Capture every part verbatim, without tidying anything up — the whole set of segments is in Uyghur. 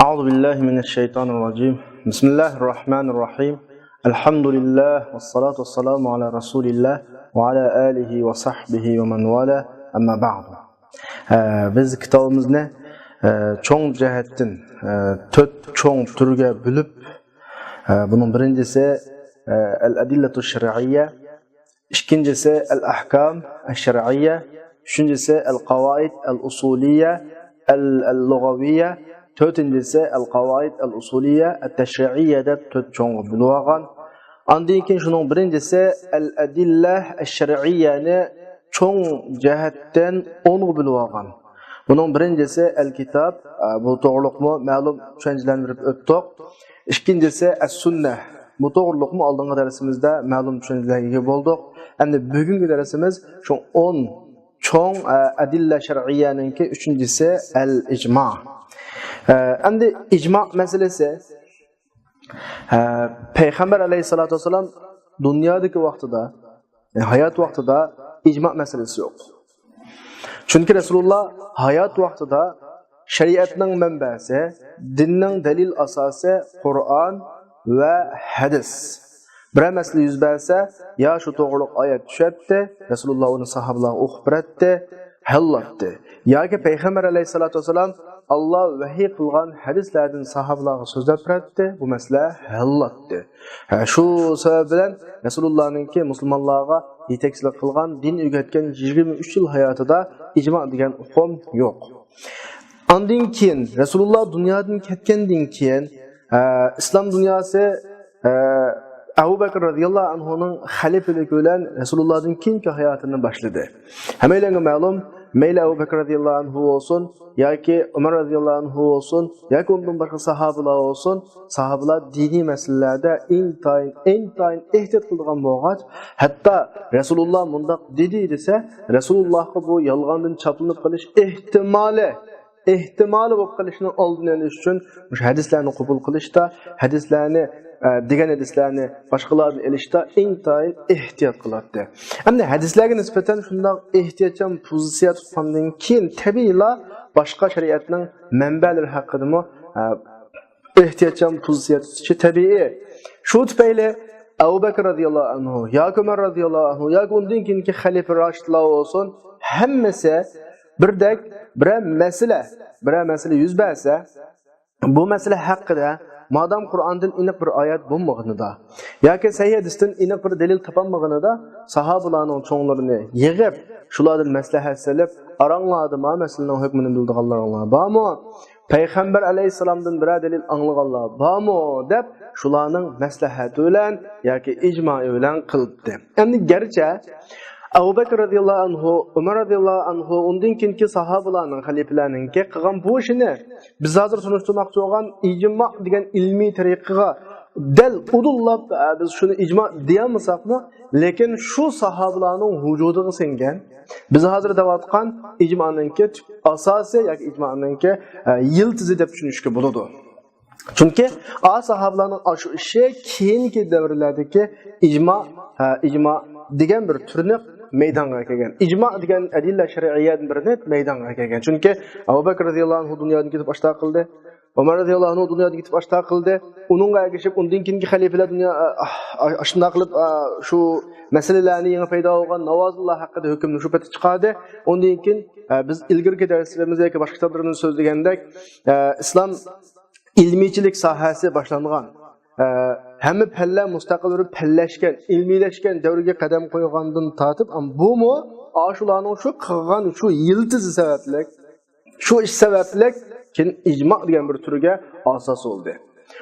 أعوذ بالله من الشيطان الرجيم. بسم الله الرحمن الرحيم. الحمد لله والصلاة والسلام على رسول الله وعلى آله وصحبه ومن والاه. أما بعد. ئە، بىز كىتابىمىزنى، ئە، چوڭ جەھەتتىن، ئە، تۆت چوڭ تۈرگە بۆلۈپ، ئە، بۇنىڭ بىرىنچىسى، ئە، الأدلة الشرعية، ئىككىنچىسى الأحكام الشرعية، ئۈچىنچىسى القواعد الأصولية، ال-، اللغوية، تۆتىنچىسى القواعد الأصولية التشريعية دەپ تۆت چوڭغا بۆلۈۋالغان. ئاندىن كېيىن شۇنىڭ بىرىنچىسى الأدلة الشرعية نى چوڭ جەھەتتىن ئونغا بۆلۈۋالغان. بۇنىڭ بىرىنچىسى الكتاب، ئە، بۇ توغرۇلۇقمۇ مەلۇم چۈشەنچىلەرنى بېرىپ ئۆتتۇق. ئىككىنچىسى السنة، بۇ توغرۇلۇقمۇ ئالدىنقى دەرسىمىزدە مەلۇم چۈشەنچىلەرگە ئىگە بولدۇق. ئەمدى بۈگۈنكى دەرسىمىز شۇ ئون چوڭ، ئە، ئەدىللە شەرئىيەنىڭكى ئۈچىنچىسى الإجماع. ئە، ئەمدى ئىجماع مەسىلىسى، ئە، پەيغەمبەر ئەلەيھىسسالاتۇ ۋەسسالام دۇنيادىكى ۋاقتىدا، يەنى ھايات ۋاقتىدا ئىجماع مەسىلىسى يوق. چۈنكى رەسۇلۇللا ھايات ۋاقتىدا شەرىئەتنىڭ مەنبەسى، دىننىڭ دەلىل ئاساسى قۇرئان ۋە ھەدىس. بىرەر مەسىلە يۈز بەرسە، يا شۇ توغرۇلۇق ئايەت چۈشەتتى، رەسۇلۇللا ئۇنى ساھابىلارغا ئوقۇپ بېرەتتى، ھەللاتتى. ياكى پەيغەمبەر ئەلەيھىسسالاتۇ ۋەسسالام ئاللا ۋەھىي قىلغان ھەدىسلەردىن ساھابىلارغا سۆزلەپ بېرەتتى، بۇ مەسىلە ھەللاتتى. ھە، شۇ سەۋەب بىلەن رەسۇلۇللانىڭكى مۇسۇلمانلارغا يېتەكچىلىك قىلغان، دىن ئۆگەتكەن يىگىرمە ئۈچ يىل ھاياتىدا ئىجما دېگەن ئۇقۇم يوق. ئاندىن كېيىن، رەسۇلۇللا دۇنيادىن كەتكەندىن كېيىن، ئە، ئىسلام دۇنياسى، ئە، ئەبۇ بەكىر رەزىياللاھۇ ئەنھۇنىڭ خەلىپىلىكى بىلەن رەسۇلۇللادىن كېيىنكى ھاياتىنى باشلىدى. ھەممەيلەنگە مەلۇم، مەيلى ئەبۇ بەكىر رەزىياللاھۇ ئەنھۇ بولسۇن، ياكى ئۆمەر رەزىياللاھۇ ئەنھۇ بولسۇن، ياكى ئۇندىن باشقا ساھابىلار بولسۇن، ساھابىلار دىنىي مەسىلىلەردە ئىنتايىن، ئىنتايىن ئېھتىيات قىلىدىغان بولغاچ، ھەتتا رەسۇلۇللا مۇنداق دېدى دېسە، رەسۇلۇللاغا بۇ يالغاندىن چاپلىنىپ قېلىش ئېھتىمالى، ئېھتىمالى بولۇپ قېلىشنىڭ ئالدىنى ئېلىش ئۈچۈن مۇشۇ ھەدىسلەرنى قوبۇل قىلىشتا، ھەدىسلەرنى، ئە، دېگەن ھەدىسلەرنى باشقىلاردىن ئېلىشتا ئىنتايىن ئېھتىيات قىلاتتى. ئەمدى ھەدىسلەرگە نىسبەتەن شۇنداق ئېھتىياتچان پوزىتسىيە تۇتقاندىن كېيىن، تەبىئىيلا باشقا شەرىئەتنىڭ مەنبەلىرى ھەققىدىمۇ، ئە، ئېھتىياتچان پوزىتسىيە تۇتۇشى تەبىئىي. شۇ تۈپەيلى ئەبۇ بەكىر رەزىياللاھۇ ئەنھۇ ياكى ئۆمەر رەزىياللاھۇ ئەنھۇ ياكى ئۇندىن كېيىنكى خەلىپە راشىدلار بولسۇن، ھەممىسى بىردەك بىرەر مەسىلە، بىرەر مەسىلە يۈز بەرسە، بۇ مەسىلە ھەققىدە مادام قۇرئاندىن ئېنىق بىر ئايەت بولمىغىنىدا ياكى سەھىھ ھەدىستىن ئېنىق بىر دەلىل تاپالمىغىنىدا، ساھابىلارنىڭ چوڭلىرىنى يىغىپ، شۇلاردىن مەسلىھەت سېلىپ، ئاراڭلاردا ما مەسىلىنىڭ ھۆكمىنى بىلىدىغانلىرىڭلار بارمۇ؟ پەيغەمبەر ئەلەيھىسسالامدىن بىرەر دەلىل ئاڭلىغانلار بارمۇ؟ دەپ، شۇلارنىڭ مەسلىھەتى بىلەن ياكى ئىجمائى بىلەن قىلىپتى. ئەمدى گەرچە ئەبۇ بەكىر رەزىياللاھۇ ئەنھۇ، ئۆمەر رەزىياللاھۇ ئەنھۇ، ئۇندىن كېيىنكى ساھابىلارنىڭ، خەلىپىلەرنىڭكى قىلغان بۇ ئىشىنى بىز ھازىر تونۇشتۇرماقچى بولغان ئىجما دېگەن ئىلمىي تەرىقىگە دەل ئۇدۇللاپ، ئە، بىز شۇنى ئىجما دېيەلمىسەكمۇ، لېكىن شۇ ساھابىلارنىڭ ۋۇجۇدىغا سىڭگەن، بىز ھازىر دەۋاتقان ئىجمانىڭكى تۈپ ئاساسى ياكى ئىجمانىڭكى، ئە، يىلتىزى دەپ چۈشىنىشكە بولىدۇ. چۈنكى ئا ساھابىلارنىڭ ئاشۇ ئىشى كېيىنكى دەۋرلەردىكى ئىجما، ئە، ئىجما دېگەن بىر تۈرنى مەيدانغا كەلگەن. ئىجما دېگەن ئەدىللە شەرئىيەدىن بىرنى مەيدانغا كەلگەن. چۈنكى ئەبۇ بەكىر رەزىياللاھۇ ئەنھۇ دۇنيادىن كېتىپ ئاشۇنداق قىلدى. ئۆمەر رەزىياللاھۇ ئەنھۇ دۇنيادىن كېتىپ ئاشۇنداق قىلدى. ئۇنىڭغا ئەگىشىپ ئۇندىن كېيىنكى خەلىپىلەر دۇنيا، ئا، ئا، ئاشۇنداق قىلىپ، ئا، شۇ مەسىلىلەرنى يېڭى پەيدا بولغان ناۋازىللار ھەققىدە ھۆكۈمنى شۇ پېتى چىقاردى. ئۇندىن كېيىن، ئا، بىز ئىلگىرىكى دەرسلىرىمىزدە ياكى باشقا كىتابلىرىمىزدا سۆزلىگەندەك، ئا، ئىسلام ئىلمىيچىلىك ساھەسى باشلانغان، ئە، ھەممە پەنلەر مۇستەقىل بىر پەنلەشكەن، ئىلمىيلەشكەن دەۋرگە قەدەم قويغاندىن تارتىپ، ئەم، بۇمۇ ئاشۇلارنىڭ شۇ قىلغان شۇ يىلتىزى سەۋەبلىك، شۇ ئىش سەۋەبلىك كېيىن ئىجما دېگەن بىر تۈرگە ئاساس بولدى.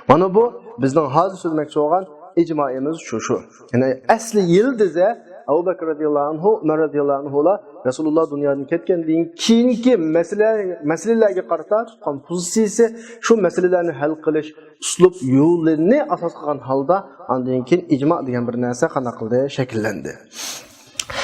مانا بۇ بىزنىڭ ھازىر سۆزلىمەكچى بولغان ئىجمائىمىز شۇ، شۇ. يەنى ئەسلى يىلتىزى ئەبۇ بەكىر رەزىياللاھۇ ئەنھۇ، ئۆمەر رەزىياللاھۇ ئەنھۇلار رەسۇلۇللا دۇنيادىن كەتكەندىن كېيىنكى مەسىلە، مەسىلىلەرگە قارىتا تۇتقان پوزىتسىيىسى، شۇ مەسىلىلەرنى ھەل قىلىش ئۇسلۇب يولىنى ئاساس قىلغان ھالدا ئاندىن كېيىن ئىجما دېگەن بىر نەرسە قانداق قىلدى؟ شەكىللەندى.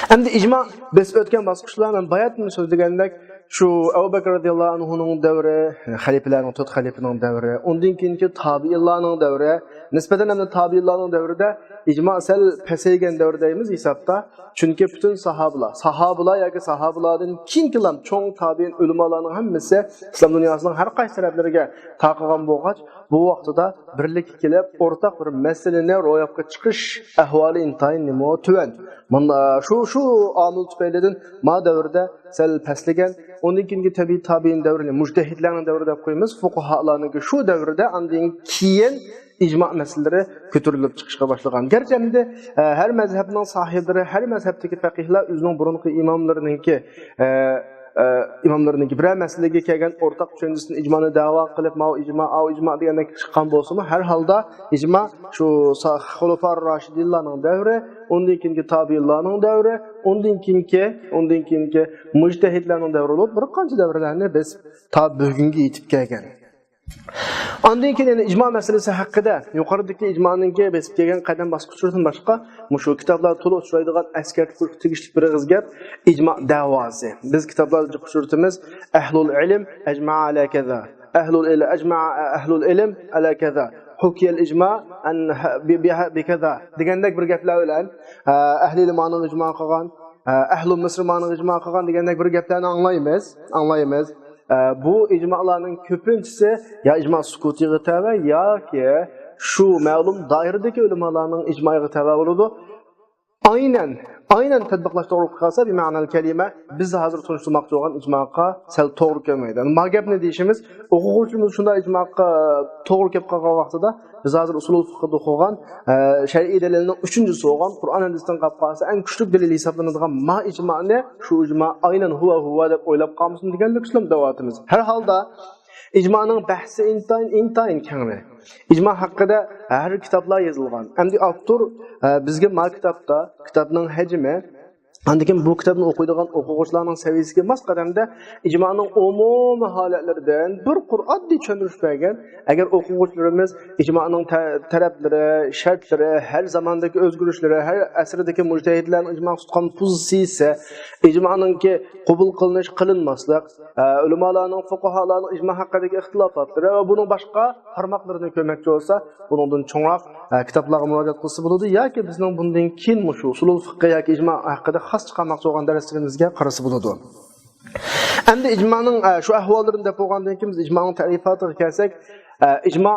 ئەمدى ئىجما بېسىپ ئۆتكەن باسقۇچلار، مەن باياتىن سۆزلىگەندەك، شۇ ئەبۇ بەكىر رەزىياللاھۇ ئەنھۇنىڭ دەۋرى، خەلىپىلەرنىڭ، تۆت خەلىپىنىڭ دەۋرى، ئۇندىن كېيىنكى تابىئىنلارنىڭ دەۋرى، نىسبەتەن ئەمدى تابىئىنلارنىڭ دەۋرىدە ئىجما سەل پەسەيگەن دەۋر دەيمىز ھېسابتا. چۈنكى پۈتۈن ساھابىلار، ساھابىلار ياكى ساھابىلاردىن كېيىنكىلام چوڭ تابىئىن ئۆلىمالارنىڭ ھەممىسى ئىسلام دۇنياسىنىڭ ھەر قايسى تەرەپلىرىگە تارقىغان بولغاچ، بۇ ۋاقتىدا بىرلىككە كېلىپ، ئورتاق بىر مەسىلىنى روياپقا چىقىش ئەھۋالى ئىنتايىن نېمە تۆۋەن. مانا شۇ، شۇ ئامىل تۈپەيلىدىن ما دەۋردە سەل پەسلىگەن. ئۇندىن كېيىنكى تەبىئىي تابىئىن دەۋرىنى، مۇجتەھىدلەرنىڭ دەۋرى دەپ قويىمىز، فۇقاھالارنىڭكى شۇ دەۋرىدە، ئاندىن كېيىن ئىجما مەسىلىلىرى كۆتۈرۈلۈپ چىقىشقا باشلىغان. گەرچە ئەمدى، ئە، ھەر مەزھەپنىڭ ساھىبلىرى، ھەر مەزھەپتىكى پەقىھلەر ئۆزىنىڭ بۇرۇنقى ئىماملىرىنىڭكى، ئە، ئە، ئىماملىرىنىڭكى بىرەر مەسىلىگە كەلگەن ئورتاق چۈشەنچىسىدىن ئىجمانى دەۋا قىلىپ، ماۋۇ ئىجما، ئاۋۇ ئىجما دېگەندەك چىققان بولسىمۇ، ھەر ھالدا ئىجما شۇ سا-، خۇلەفا راشىدىنلارنىڭ دەۋرى، ئۇندىن كېيىنكى تابىئىنلارنىڭ دەۋرى، ئۇندىن كېيىنكى، ئۇندىن كېيىنكى مۇجتەھىدلەرنىڭ دەۋرى بولۇپ، بىر قانچە دەۋرلەرنى بىز تا بۈگۈنگە يېتىپ كەلگەن. ئاندىن كېيىن يەنە ئىجما مەسىلىسى ھەققىدە يۇقىرىدىكى ئىجمانىڭكى بېسىپ كەلگەن قەدەم باسقۇچلىرىدىن باشقا، مۇشۇ كىتابلاردا تولا ئۇچرايدىغان ئەسكەرتىپ قويۇشقا تېگىشلىك بىر ئېغىز گەپ، ئىجما دەۋاسى. بىز كىتابلاردا جىق ئۇچرىتىمىز، ئەھلۇل ئىلم ئەجمەئە ئەلە كەزا، ئەھلۇل ئىل-، ئەجمەئە ئەھلۇل ئىلم ئەلە كەزا، ھۇكىيەل ئىجما ئەن ھە-، بى-، بى-، ھە-، بىكەزا دېگەندەك بىر گەپلەر بىلەن، ئە، ئەھلى ئىلمانىڭ ئىجما قىلغان، ئە، ئەھلۇ مىسرمانىڭ ئىجما قىلغان دېگەندەك بىر گەپلەرنى ئاڭلايمىز، ئاڭلايمىز. ئە، بۇ ئىجمالارنىڭ كۆپىنچىسى يا ئىجما سۇكۇتىغا تەۋە ياكى شۇ مەلۇم دائىرىدىكى ئۆلىمالارنىڭ ئىجمائىغا تەۋە بولىدۇ. ئاينەن، ئاينەن تەتبىقلاش توغرا قالسا، بىمەنەل كەلىمە، بىز ھازىر تونۇشتۇرماقچى بولغان ئىجماغا سەل توغرا كەلمەيدۇ. ما گەپنى دېيىشىمىز، ئوقۇغۇچىمىز شۇنداق ئىجماغا توغرا كەپ قالغان ۋاقتىدا، بىز ھازىر ئۇسۇلۇل فىقھىدا ئوقۇغان، ئە، شەرئىي دەلىلنىڭ ئۈچىنچىسى بولغان قۇرئان ھەدىستىن قاپ قالسا، ئەڭ كۈچلۈك دەلىل ھېسابلىنىدىغان ما ئىجمانى، شۇ ئىجما ئاينەن ھۇۋا ھۇۋا دەپ ئويلاپ قالمىسۇن دېگەنلىك ئىسلام دەۋاتىمىز. ھەر ھالدا ئىجمانىڭ بەھسى ئىنتايىن، ئىنتايىن كەڭرى. ئىجما ھەققىدە ھەر كىتابلار يېزىلغان. ئەمدى ئاپتور، ئە، بىزگە ما كىتابتا، كىتابنىڭ ھەجمى، ئاندىن كېيىن بۇ كىتابنى ئوقۇيدىغان ئوقۇغۇچىلارنىڭ سەۋىيىسىگە ماس قەدەمدە ئىجمانىڭ ئومۇمىي ھالەتلىرىدىن بىر قۇر ئاددىي چۈشەندۈرۈش بەرگەن. ئەگەر ئوقۇغۇچىلىرىمىز ئىجمانىڭ تە-، تەرەپلىرى، شەرتلىرى، ھەر زاماندىكى ئۆزگىرىشلىرى، ھەر ئەسىردىكى مۇجتەھىدلەرنىڭ ئىجماغا تۇتقان پوزىتسىيىسى، ئىجمانىڭكى قوبۇل قىلىنىش، قىلىنماسلىق، ئە، ئۆلىمالارنىڭ، فۇقاھالارنىڭ ئىجما ھەققىدىكى ئىختىلاپاتلىرى ۋە بۇنىڭ باشقا تارماقلىرىنى كۆرمەكچى بولسا، بۇنىڭدىن چوڭراق، ئە، كىتابلارغا مۇراجىئەت قىلسا بولىدۇ ياكى بىزنىڭ بۇندىن كېيىن مۇشۇ ئۇسۇلۇل فىقھى ياكى ئىجما ھەققىدە خاس چىقارماقچى بولغان دەرسلىرىمىزگە قارىسا بولىدۇ. ئەمدى ئىجمانىڭ، ئە، شۇ ئەھۋاللىرىنى دەپ بولغاندىن كېيىن، بىز ئىجمانىڭ تەرىپاتىغا كەلسەك، ئە، ئىجما،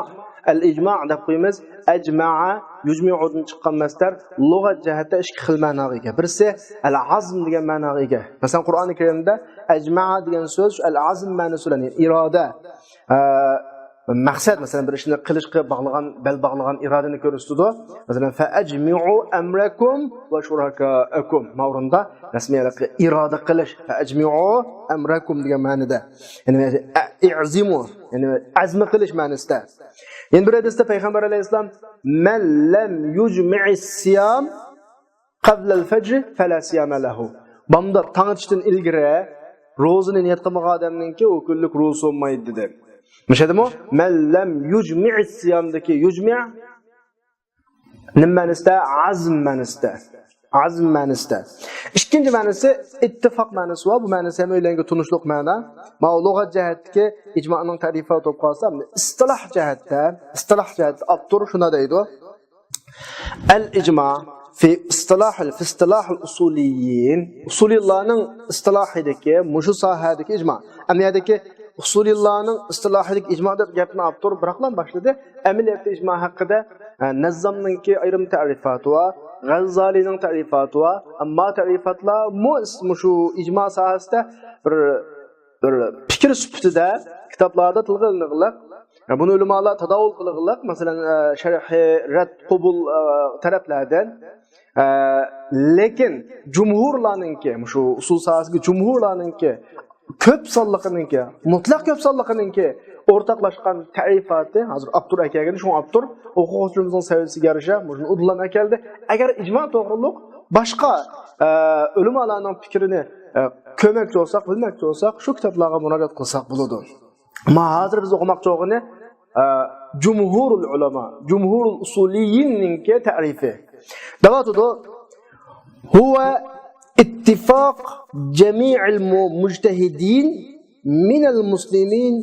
ئەل ئىجما دەپ قويىمىز. ئەجمەئە، يۇجمىئۇدىن چىققان مەسدەر لۇغەت جەھەتتە ئىككى خىل مەناغا ئىگە. بىرسى ئەل ئازم دېگەن مەناغا ئىگە. مەسىلەن، قۇرئانى كەرىمدە ئەجمەئە دېگەن سۆز شۇ ئەل ئازم مەنىسى بىلەن، يەنى ئىرادە، ئە، مەقسەت، مەسىلەن، بىر ئىشنى قىلىشقا باغلىغان، بەل باغلىغان ئىرادىنى كۆرسىتىدۇ. مەسىلەن، فەئەجمىئۇ ئەمرەكۇم ۋە شۇرەكائەكۇم. ما ئورۇندا رەسمىي ھېلىقى ئىرادە قىلىش، فەئەجمىئۇ ئەمرەكۇم دېگەن مەنىدە. يەنى، ئە-، ئىئزىمۇ، يەنى ئەزمە قىلىش مەنىسىدە. يەنە بىر ھەدىستە پەيغەمبەر ئەلەيھىسسالام، مەن لەم يۇجمىئىس سىيام قەبلەل فەجر فەلا سىيامە لەھۇ. بامدات تاڭ ئېتىشتىن ئىلگىرى روزىنى نىيەت قىلمىغان ئادەمنىڭكى ئۇ كۈنلۈك روزىسى بولمايدۇ دېدى. مۇشۇندىمۇ؟ مەن لەم يۇجمىئىس سىيامدىكى يۇجمىئ نېمە مەنىسىدە؟ ئازم مەنىسىدە. ئازم مەنىسىدە. ئىككىنچى مەنىسى ئىتتىفاق مەنىسى بار. بۇ مەنىسى ھەممەيلەنگە تونۇشلۇق مەنە. ماۋۇ لۇغەت جەھەتتىكى ئىجمانىڭ تەرىپى بولۇپ قالسا، ئىستىلاھ جەھەتتە، ئىستىلاھ جەھەتتە ئاپتور شۇنداق دەيدۇ. ئەل ئىجما في اصطلاح، في اصطلاح الأصوليين، ئۇسۇلىيلارنىڭ ئىستىلاھىدىكى، مۇشۇ ساھەدىكى ئىجما. ئەمما يەردىكى ئۇسۇلىيلارنىڭ ئىستىلاھىدىكى ئىجما دەپ گەپنى ئاپتور بىراقلا باشلىدى. ئەمەلىيەتتە ئىجما ھەققىدە، ئە، نەززامنىڭكى ئايرىم تەرىپاتى بار، غەززالىنىڭ تەرىپاتى بار. ئەمما تەرىپاتلارمۇ مۇشۇ ئىجما ساھەسىدە بىر بىر پىكىر سۈپىتىدە كىتابلاردا تىلغا ئېلىنغلىق، بۇنى ئۆلىمالار تاداۋۇل قىلغلىق، مەسىلەن، ئە، شەرھى رەد قوبۇل، ئە، تەرەپلەردىن. ئە، لېكىن جۇمھۇرلارنىڭكى، مۇشۇ ئۇسۇل ساھەسىدىكى جۇمھۇرلارنىڭكى كۆپ سانلىقىنىڭكى، مۇتلەق كۆپ سانلىقىنىڭكى ئورتاقلاشقان تەرىپاتى، ھازىر ئاپتور ئەكەلگەن، شۇڭا ئاپتور ئوقۇغۇچىلىرىمىزنىڭ سەۋىيەسىگە يارىشا مۇشۇنى ئۇدۇللام ئەكەلدى. ئەگەر ئىجما توغرۇلۇق باشقا، ئە، ئۆلىمالارنىڭ پىكرىنى، ئە، كۆرمەكچى بولساق، بىلمەكچى بولساق، شۇ كىتابلارغا مۇراجىئەت قىلساق بولىدۇ. ما ھازىر بىز ئوقۇماقچى بولغىنى، ئە، جۇمھۇرۇل ئۇلەما، جۇمھۇرۇل ئۇسۇلىييىننىڭكى تەرىپى. دەۋاتىدۇ، هو اتفاق جميع المجتهدين من المسلمين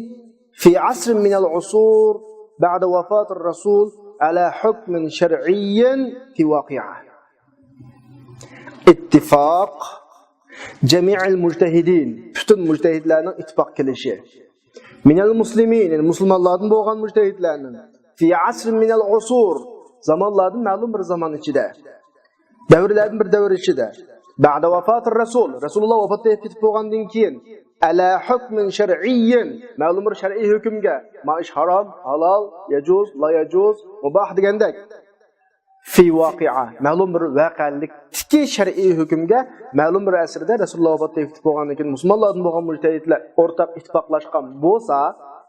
في عصر من العصور بعد وفاة الرسول على حكم شرعي في واقعة. اتفاق جميع المجتهدين، پۈتۈن مۇجتەھىدلەرنىڭ ئىتتىپاق كېلىشى. من المسلمين، يەنى مۇسۇلمانلاردىن بولغان مۇجتەھىدلەرنىڭ. في عصر من العصور، زامانلاردىن مەلۇم بىر زامان ئىچىدە. دەۋرلەردىن بىر دەۋر ئىچىدە. بعد وفاة الرسول، رەسۇلۇللا ۋاپات ئېتىپ كېتىپ بولغاندىن كېيىن، على حكم شرعي، مەلۇم بىر شەرئىي ھۆكۈمگە، ما ئىش ھارام، ھالال، يجوز، لا يجوز، مۇباھ دېگەندەك. في واقعة، مەلۇم بىر ۋەقەلىكتىكى شەرئىي ھۆكۈمگە مەلۇم بىر ئەسىردە رەسۇلۇللا ۋاپات ئېتىپ كېتىپ بولغاندىن كېيىن مۇسۇلمانلاردىن بولغان مۇجتەھىدلەر ئورتاق ئىتتىپاقلاشقان بولسا،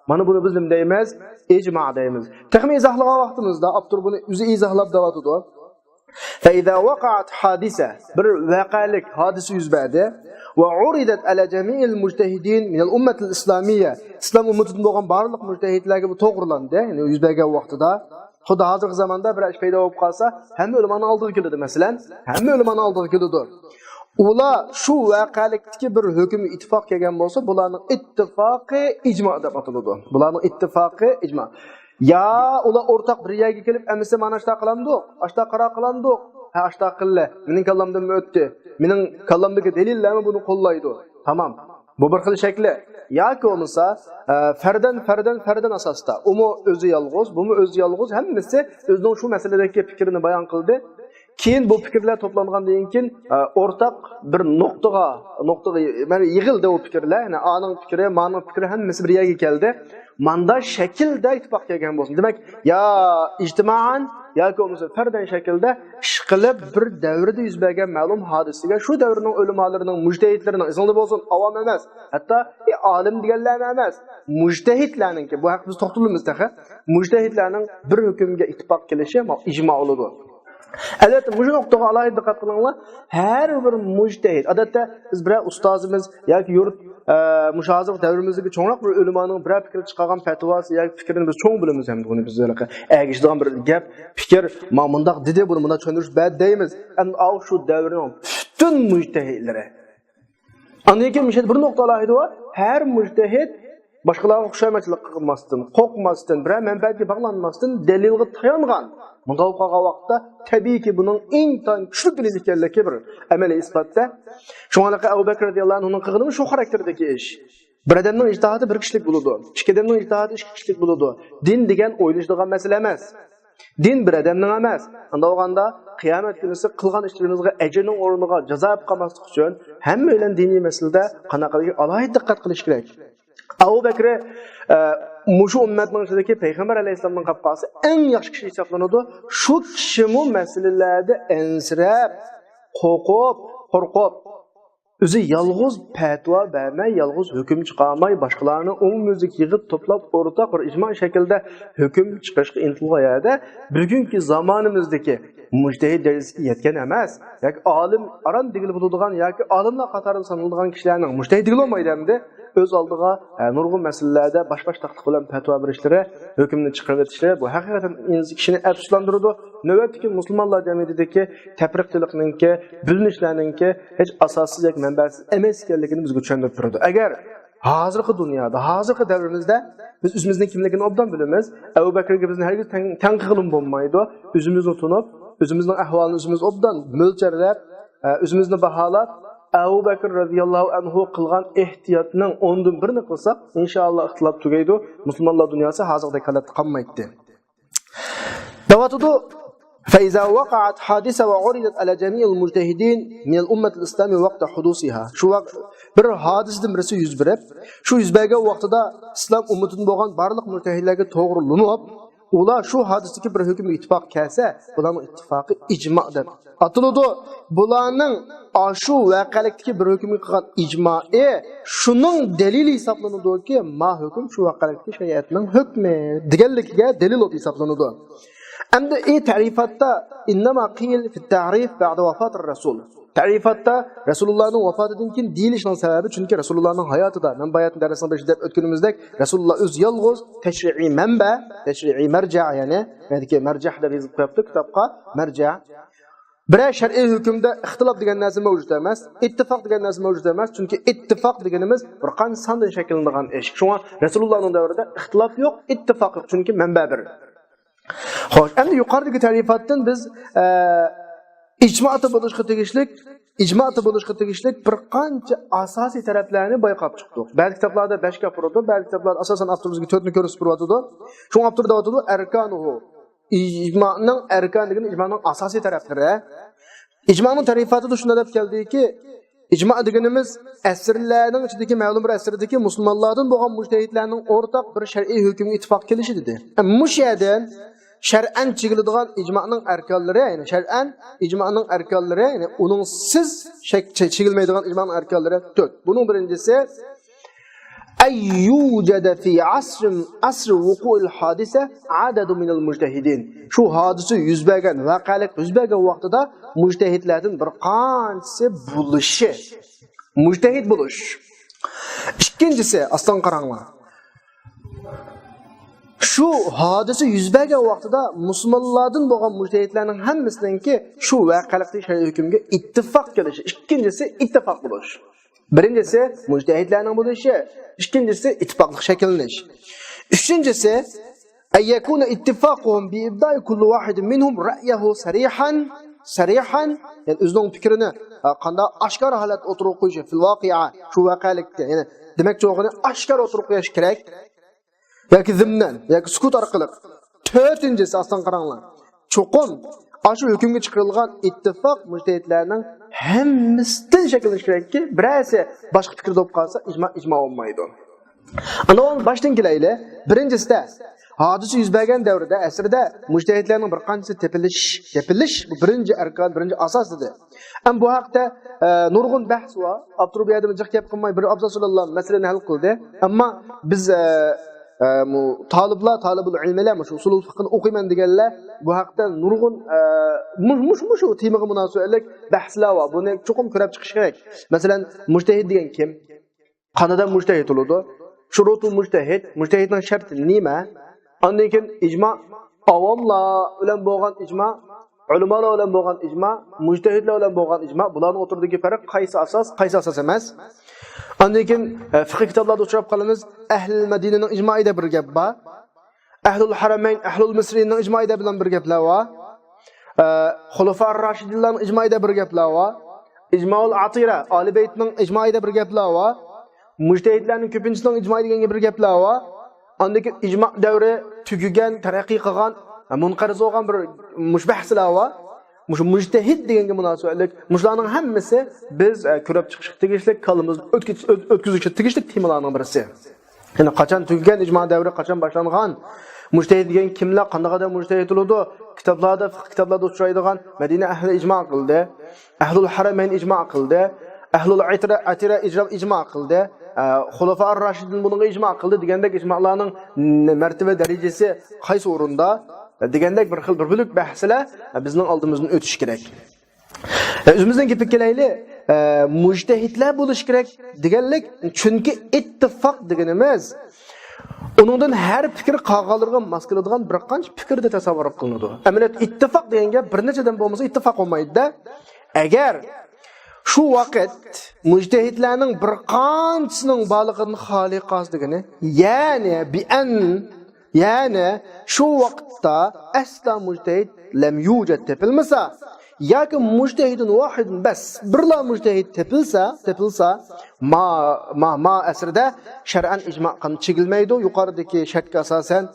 مانا بۇنى بىز نېمە دەيمىز؟ ئىجما دەيمىز. تېخىمۇ ئىزاھلىغان ۋاقتىمىزدا ئاپتور بۇنى ئۆزى ئىزاھلاپ دەۋاتىدۇ. فإذا وقعت حادثة، بىر ۋەقەلىك ھادىسە يۈز بەردى. وعرضت على جميع المجتهدين من الأمة الإسلامية، ئىسلام ئۈممىتىدىن بولغان بارلىق مۇجتەھىدلەرگە بۇ توغرىلاندى، يەنى يۈز بەرگەن ۋاقتىدا. خۇددى ھازىرقى زاماندا بىر ئىش پەيدا بولۇپ قالسا، ھەممە ئۆلىمانىڭ ئالدىغا كېلىدۇ، مەسىلەن، ھەممە ئۆلىمانىڭ ئالدىغا كېلىدۇ. ئۇلار شۇ ۋەقەلىكتىكى بىر ھۆكۈمگە ئىتتىپاق كەلگەن بولسا، بۇلارنىڭ ئىتتىپاقى ئىجما دەپ ئاتىلىدۇ. بۇلارنىڭ ئىتتىپاقى ئىجما. يا ئۇلار ئورتاق بىر يەرگە كېلىپ، ئەمىسە مانا ئاشتا قىلامدۇق، ئاشتا قارار قىلامدۇق، ھە، ئاشتا قىللى، مېنىڭ كاللامدىنمۇ ئۆتتى، مېنىڭ كاللامدىكى دەلىللەرمۇ بۇنى قوللايدۇ. تامام. بۇ بىر خىل شەكلى. ياكى بولمىسا، ئە، فەردەن، فەردەن، فەردەن ئاساستا. ئۇمۇ ئۆزى يالغۇز، بۇمۇ ئۆزى يالغۇز، ھەممىسى ئۆزىنىڭ شۇ مەسىلىدىكى پىكرىنى بايان قىلدى. كېيىن بۇ پىكىرلەر توپلانغاندىن كېيىن، ئە، ئورتاق بىر نۇقتىغا، نۇقتىغا، يەنى يىغىلدى ئۇ پىكىرلەر. يەنى ئانىڭ پىكرى، مانىڭ پىكرى، ھەممىسى بىر يەرگە كەلدى. ماندا شەكىلدە ئىتتىپاق كەلگەن بولسۇن. دېمەك، يا ئىجتىمائەن ياكى بولمىسا فەردەن شەكىلدە ئىشقىلىپ بىر دەۋردە يۈز بەرگەن مەلۇم ھادىسىگە شۇ دەۋرنىڭ ئۆلىمالىرىنىڭ، مۇجتەھىدلىرىنىڭ، ئېسىڭدە بولسۇن، ئاۋام ئەمەس، ھەتتا ئالىم دېگەنلەرمۇ ئەمەس، مۇجتەھىدلەرنىڭكى، بۇ ھەقتە بىز توختىلىمىز تېخى، مۇجتەھىدلەرنىڭ بىر ھۆكۈمگە ئىتتىپاق كېلىشى ئىجما بولىدۇ. ئەلۋەتتە، مۇشۇ نۇقتىغا ئالاھىدە دىققەت قىلىڭلار. ھەر بىر مۇجتەھىد، ئادەتتە بىز بىرەر ئۇستازىمىز ياكى يۇرت، ئە، مۇشۇ ھازىرقى دەۋرىمىزدىكى چوڭراق بىر ئۆلىمانىڭ بىرەر پىكىر چىقارغان پەتىۋاسى ياكى پىكرىنى بىز چوڭ بىلىمىز ھەم بۇنى بىز ھېلىقى ئەگىشىدىغان بىر گەپ، پىكىر، ما مۇنداق دېدى، بۇنى مۇنداق چۈشەندۈرۈش بەردى دەيمىز. ئەمدى ئاۋۇ شۇ دەۋرنىڭ پۈتۈن مۇجتەھىدلىرى. ئاندىن كېيىن مۇشۇ يەردە بىر نۇقتا ئالاھىدە بار. ھەر مۇجتەھىد باشقىلارغا خۇشامەتچىلىك قىلماستىن، قورقماستىن، بىرەر مەنپەئەتكە باغلانماستىن، دەلىلگە تايانغان. مۇنداق بولۇپ قالغان ۋاقىتتا، تەبىئىيكى، بۇنىڭ ئىنتايىن كۈچلۈك دەلىل ئىكەنلىكى بىر ئەمەلىي ئىسپاتتا. شۇڭا ئەبۇ بەكرى رەزىياللاھۇ ئەنھۇنىڭ قىلغىنىمۇ شۇ خاراكتېردىكى ئىش. بىر ئادەمنىڭ ئىجتىھادى بىر كىشىلىك بولىدۇ. ئىككى ئادەمنىڭ ئىجتىھادى ئىككى كىشىلىك بولىدۇ. دىن دېگەن ئويلىشىدىغان مەسىلە ئەمەس. دىن بىر ئادەمنىڭ ئەمەس. ئۇنداق بولغاندا، قىيامەت كۈنىسى قىلغان ئىشلىرىمىزغا ئەجىرنىڭ ئورنىغا جازا بولۇپ قالماسلىق ئۈچۈن، ھەممەيلەن دىنىي مەسىلىدە قانداق قىلىشى ئالاھىدە دىققەت قىلىش كېرەك. ئەبۇ بەكرى، ئە، مۇشۇ ئۈممەتنىڭ ئىچىدىكى پەيغەمبەر ئەلەيھىسسالامدىن قاپ قالسا، ئەڭ ياخشى كىشى ھېسابلىنىدۇ. شۇ كىشىمۇ مەسىلىلەردە ئەنسىرەپ، قورقۇپ، قورقۇپ، ئۆزى يالغۇز پەتىۋا بەرمەي، يالغۇز ھۆكۈم چىقارماي، باشقىلارنى ئومۇميۈزلۈك يىغىپ توپلاپ، ئورتاق بىر ئىجما شەكلىدە ھۆكۈم چىقىرىشقا ئىنتىلغان يەردە، بۈگۈنكى زامانىمىزدىكى مۇجتەھىد دەرىجىسىگە يەتكەن ئەمەس ياكى ئالىم ئاران دېگىلى بولىدىغان ياكى ئالىملار قاتارىدا سانىلىدىغان كىشىلەرنىڭ مۇجتەھىد دېگىلى بولمايدۇ ئەمدى. ئۆز ئالدىغا، ئە، نۇرغۇن مەسىلىلەردە باش-باشتاقلىق بىلەن پەتىۋا بېرىشلىرى، ھۆكۈمنى چىقىرىۋېتىشلىرى، بۇ ھەقىقەتەن كىشىنى ئەپسۇسلاندۇرىدۇ. نۆۋەتتىكى مۇسۇلمانلار جەمئىيىتىدىكى تەپرىقىچىلىقنىڭكى، بۆلۈنۈشلەرنىڭكى ھېچ ئاساسسىز ياكى مەنبەسىز ئەمەس ئىكەنلىكىنى بىزگە چۈشەندۈرۈپ تۇرىدۇ. ئەگەر ھازىرقى دۇنيادا، ھازىرقى دەۋرىمىزدە بىز ئۆزىمىزنىڭ كىملىكىنى ئوبدان بىلىمىز. ئەبۇ بەكرىگە بىزنى ھەرگىز تەڭ، تەڭ قىلغىلىمۇ بولمايدۇ. ئۆزىمىزنى تونۇپ، ئۆزىمىزنىڭ ئەھۋالىنى ئۆزىمىز ئوبدان مۆلچەرلەپ، ئە، ئۆزىمىزنى باھالاپ، ئەبۇ بەكىر رەزىياللاھۇ ئەنھۇ قىلغان ئېھتىياتنىڭ ئوندىن بىرىنى قىلساق، ئىنشائاللا ئىختىلاپ تۈگەيدۇ، مۇسۇلمانلار دۇنياسى ھازىرقىدەك ھالەتتە قالمايتتى. دەۋاتىدۇ، فإذا وقعت حادثة وعرضت على جميع المجتهدين من الأمة الإسلامية وقت حدوثها. شۇ ۋاق-، بىر ھادىسىدىن بىرسى يۈز بېرىپ، شۇ يۈز بەرگەن ۋاقتىدا ئىسلام ئۈممىتىدىن بولغان بارلىق مۇجتەھىدلەرگە توغرىلىنىپ، ئۇلار شۇ ھادىسىدىكى بىر ھۆكۈمگە ئىتتىپاق كەلسە، بۇلارنىڭ ئىتتىپاقى ئىجما دەپ ئاتىلىدۇ. بۇلارنىڭ ئاشۇ ۋەقەلىكتىكى بىر ھۆكۈمگە قىلغان ئىجمائى شۇنىڭ دەلىلى ھېسابلىنىدۇكى، ما ھۆكۈم شۇ ۋەقەلىكتىكى شەرىئەتنىڭ ھۆكمى دېگەنلىكىگە دەلىل بولۇپ ھېسابلىنىدۇ. ئەمدى ئى تەرىپاتتا، إنما قيل في التعريف بعد وفاة الرسول. تەرىپاتتا رەسۇلۇللانىڭ ۋاپاتىدىن كېيىن دېيىلىشنىڭ سەۋەبى، چۈنكى رەسۇلۇللانىڭ ھاياتىدا، مەن باياتىن دەرسنىڭ بېشىدا دەپ ئۆتكىنىمىزدەك، رەسۇلۇللا ئۆزى يالغۇز تەشرىئىي مەنبە، تەشرىئىي مەرجە، يەنى نېمىدىكى مەرجەھ دەپ يېزىپ قويۇپتۇ كىتابقا، مەرجەھ. بىرەر شەرئىي ھۆكۈمدە ئىختىلاپ دېگەن نەرسە مەۋجۇت ئەمەس، ئىتتىپاق دېگەن نەرسە مەۋجۇت ئەمەس، چۈنكى ئىتتىپاق دېگىنىمىز بىر قانچە ساندىن شەكىللىنىدىغان ئىش. شۇڭا رەسۇلۇللانىڭ دەۋرىدە ئىختىلاپ يوق، ئىتتىپاق يوق، چۈنكى مەنبە بىر. خوش، ئەمدى يۇقىرىدىكى تەرىپاتتىن بىز، ئە، ئىجمائدا بولۇشقا تېگىشلىك، ئىجمائدا بولۇشقا تېگىشلىك بىر قانچە ئاساسىي تەرەپلەرنى بايقاپ چىقتۇق. بەزى كىتابلاردا بەشكە ئاپىرىدۇ، بەزى كىتابلاردا ئاساسەن ئاپتور بىزگە تۆتنى كۆرسىتىپ بېرىۋاتىدۇ. شۇڭا ئاپتور دەۋاتىدۇ، ئەركانۇھۇ. ئىجمانىڭ ئەركان دېگىنى ئىجمانىڭ ئاساسىي تەرەپلىرى. ئىجمانىڭ تەرىپاتىدا شۇنداق دەپ كەلدىكى، ئىجما دېگىنىمىز ئەسىرلەرنىڭ ئىچىدىكى مەلۇم بىر ئەسىردىكى مۇسۇلمانلاردىن بولغان مۇجتەھىدلەرنىڭ ئورتاق بىر شەرئىي ھۆكۈمگە ئىتتىپاق كېلىشى دېدى. مۇشۇ يەردىن شەرئەن چېگىلىدىغان ئىجمانىڭ ئەركانلىرى، يەنى شەرئەن ئىجمانىڭ ئەركانلىرى، يەنى ئۇنىڭسىز شەك-، چېگىلمەيدىغان ئىجمانىڭ ئەركانلىرى تۆت. بۇنىڭ بىرىنچىسى، أن يوجد في عصر، عصر وقوع الحادثة عدد من المجتهدين. شۇ ھادىسە يۈز بەرگەن، ۋەقەلىك يۈز بەرگەن ۋاقتىدا مۇجتەھىدلەردىن بىر قانچىسى بولۇشى. مۇجتەھىد بولۇش. ئىككىنچىسى، ئاستىغا قاراڭلار. شۇ ھادىسە يۈز بەرگەن ۋاقتىدا مۇسۇلمانلاردىن بولغان مۇجتەھىدلەرنىڭ ھەممىسىنىڭكى شۇ ۋەقەلىكتىكى شەرئىي ھۆكۈمگە ئىتتىپاق كېلىشى. ئىككىنچىسى، ئىتتىپاق بولۇش. بىرىنچىسى، مۇجتەھىدلەرنىڭ بولۇشى. ئىككىنچىسى، ئىتتىپاقلىق شەكىللىنىش. ئۈچىنچىسى، أن يكون اتفاقهم بإبداء كل واحد منهم رأيه صريحا، صريحا، يەنى ئۆزىنىڭ پىكرىنى، ئە، قانداق ئاشكارا ھالەتتە ئوتتۇرىغا قويۇشى، في الواقعة، شۇ ۋەقەلىكتە، يەنى دېمەكچى بولغىنى ئاشكارا ئوتتۇرىغا قويۇش كېرەك. ياكى زىمنەن، ياكى سۈكۈت ئارقىلىق. تۆتىنچىسى، ئاستىغا قاراڭلار. چوقۇم ئاشۇ ھۆكۈمگە چىقىرىلغان ئىتتىپاق مۇجتەھىدلەرنىڭ ھەممىسىدىن شەكىللىنىشى كېرەككى، بىرەرسى باشقا پىكىردە بولۇپ قالسا، ئىجما، ئىجما بولمايدۇ. ئاندىن باشتىن كېلەيلى. بىرىنچىسىدە، ھادىسە يۈز بەرگەن دەۋردە، ئەسىردە مۇجتەھىدلەرنىڭ بىر قانچىسى تېپىلىش، تېپىلىش، بۇ بىرىنچى ئەركان، بىرىنچى ئاساس دېدى. ئەمما بۇ ھەقتە، ئە، نۇرغۇن بەھس بار. ئاپتور بۇ يەردە جىق گەپ قىلماي، بىر ئابزاس بىلەنلا مەسىلىنى ھەل قىلدى. ئەمما بىز، ئە، ئە، مۇ-، تالىبلار، تالىبۇل ئىلمىلەر، مۇشۇ ئۇسۇلۇل فىقھنى ئوقۇيمەن دېگەنلەر بۇ ھەقتە نۇرغۇن، ئە، مۇ-، مۇش-، مۇشۇ تېمىغا مۇناسىۋەتلىك بەھسلەر بار. بۇنى چوقۇم كۆرۈپ چىقىش كېرەك. مەسىلەن، مۇجتەھىد دېگەن كىم؟ قانداق مۇجتەھىد بولىدۇ؟ شۇرۇتۇل مۇجتەھىد، مۇجتەھىدنىڭ شەرتى نېمە؟ ئاندىن كېيىن ئىجما، ئاۋاملار بىلەن بولغان ئىجما، ئۆلىمالار بىلەن بولغان ئىجما، مۇجتەھىدلەر بىلەن بولغان ئىجما، بۇلارنىڭ ئوتتۇرىدىكى پەرق قايسى ئاساس، قايسى ئاساس ئەمەس؟ ئاندىن كېيىن، ئە، فىقھىي كىتابلاردا ئۇچراپ قالىمىز، ئەھلىل مەدىنىنىڭ ئىجمائى دەپ بىر گەپ بار. ئەھلۇل ھەرەمەين، ئەھلۇل مىسرىينىڭ ئىجمائى دەپ بىلەن بىر گەپلەر بار. ئە، خۇلەفا راشىدىنلارنىڭ ئىجمائى دەپ بىر گەپلەر بار. ئىجمائۇل ئاتىرە، ئالى بەيتنىڭ ئىجمائى دەپ بىر گەپلەر بار. مۇجتەھىدلەرنىڭ كۆپىنچىسىنىڭ ئىجمائى دېگەن بىر گەپلەر بار. ئاندىن كېيىن ئىجما دەۋرى تۈگىگەن، تەرەققىي قىلغان، مۇنقەرز بولغان بىر مۇش بەھسلەر بار. مۇشۇ مۇجتەھىد دېگەنگە مۇناسىۋەتلىك مۇشۇلارنىڭ ھەممىسى بىز، ئە، كۆرۈپ چىقىشقا تېگىشلىك، كاللىمىزدا ئۆتكۈز-، ئۆت-، ئۆتكۈزۈشكە تېگىشلىك تېمىلارنىڭ بىرسى. يەنى قاچان تۈگىگەن ئىجما دەۋرى، قاچان باشلانغان؟ مۇجتەھىد دېگەن كىملەر، قانداق ئادەم مۇجتەھىد بولىدۇ؟ كىتابلاردا، فىقىھ كىتابلاردا ئۇچرايدىغان مەدىنە ئەھلى ئىجما قىلدى. ئەھلۇل ھەرەمەين ئىجما قىلدى. ئەھلۇل ئەتىرە، ئەتىرە ئىجرا-، ئىجما قىلدى. ئە، خۇلەفا راشىدىن بۇنىڭغا ئىجما قىلدى دېگەندەك ئىجمالارنىڭ ن-، مەرتىۋە دەرىجىسى قايسى ئورۇندا؟ دېگەندەك بىر خىل بىر بۆلەك بەھسلەر بىزنىڭ ئالدىمىزدىن ئۆتۈشى كېرەك. ئۆزىمىزنىڭ گېپىگە كېلەيلى، ئە، مۇجتەھىدلەر بولۇشى كېرەك دېگەنلىك، چۈنكى ئىتتىپاق دېگىنىمىز ئۇنىڭدىن ھەر پىكىر قالغانلىرىغا ماس كېلىدىغان بىر قانچە پىكىردە تەسەۋۋۇر قىلىنىدۇ. ئەمەلىيەتتە ئىتتىپاق دېگەن گەپ بىر نەچچە ئادەم بولمىسا ئىتتىپاق بولمايدۇ-دە. ئەگەر شۇ ۋاقىت مۇجتەھىدلەرنىڭ بىر قانچىسىنىڭ بارلىقىدىن خالىي قالسا دېگىنى، يەنى بىئەن يەنى شۇ ۋاقىتتا ئەسلا مۇجتەھىد لەم يۇجەد تېپىلمىسا، ياكى مۇجتەھىدۇن ۋاھىدۇن بەس، بىرلا مۇجتەھىد تېپىلسا، تېپىلسا، ما، ما، ما ئەسىردە شەرئەن ئىجما قان چېگىلمەيدۇ، يۇقىرىدىكى شەرتكە ئاساسەن.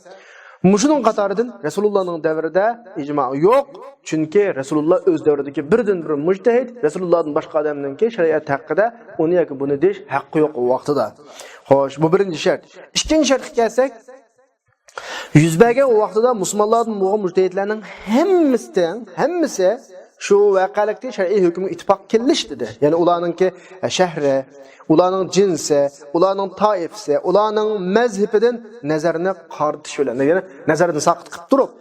مۇشۇنىڭ قاتارىدىن رەسۇلۇللانىڭ دەۋرىدە ئىجما يوق، چۈنكى رەسۇلۇللا ئۆز دەۋرىدىكى بىردىنبىر مۇجتەھىد، رەسۇلۇللادىن باشقا ئادەمنىڭكى شەرىئەت ھەققىدە ئۇنى ياكى بۇنى دېيىش ھەققى يوق ئۇ ۋاقتىدا. خوش، بۇ بىرىنچى شەرت. ئىككىنچى شەرتكە كەلسەك، يۈز بەرگەن ۋاقتىدا مۇسۇلمانلاردىن بولغان مۇجتەھىدلەرنىڭ ھەممىسىدىن، ھەممىسى شۇ ۋەقەلىكتە شەرئىي ھۆكۈمگە ئىتتىپاق كېلىش دېدى. يەنى ئۇلارنىڭكى شەھىرى، ئۇلارنىڭ جىنسى، ئۇلارنىڭ تائىپىسى، ئۇلارنىڭ مەزھىپىدىن نەزەرنى قارىتىش بىلەن، يەنى نەزەردىن ساقىت قىلىپ تۇرۇپ،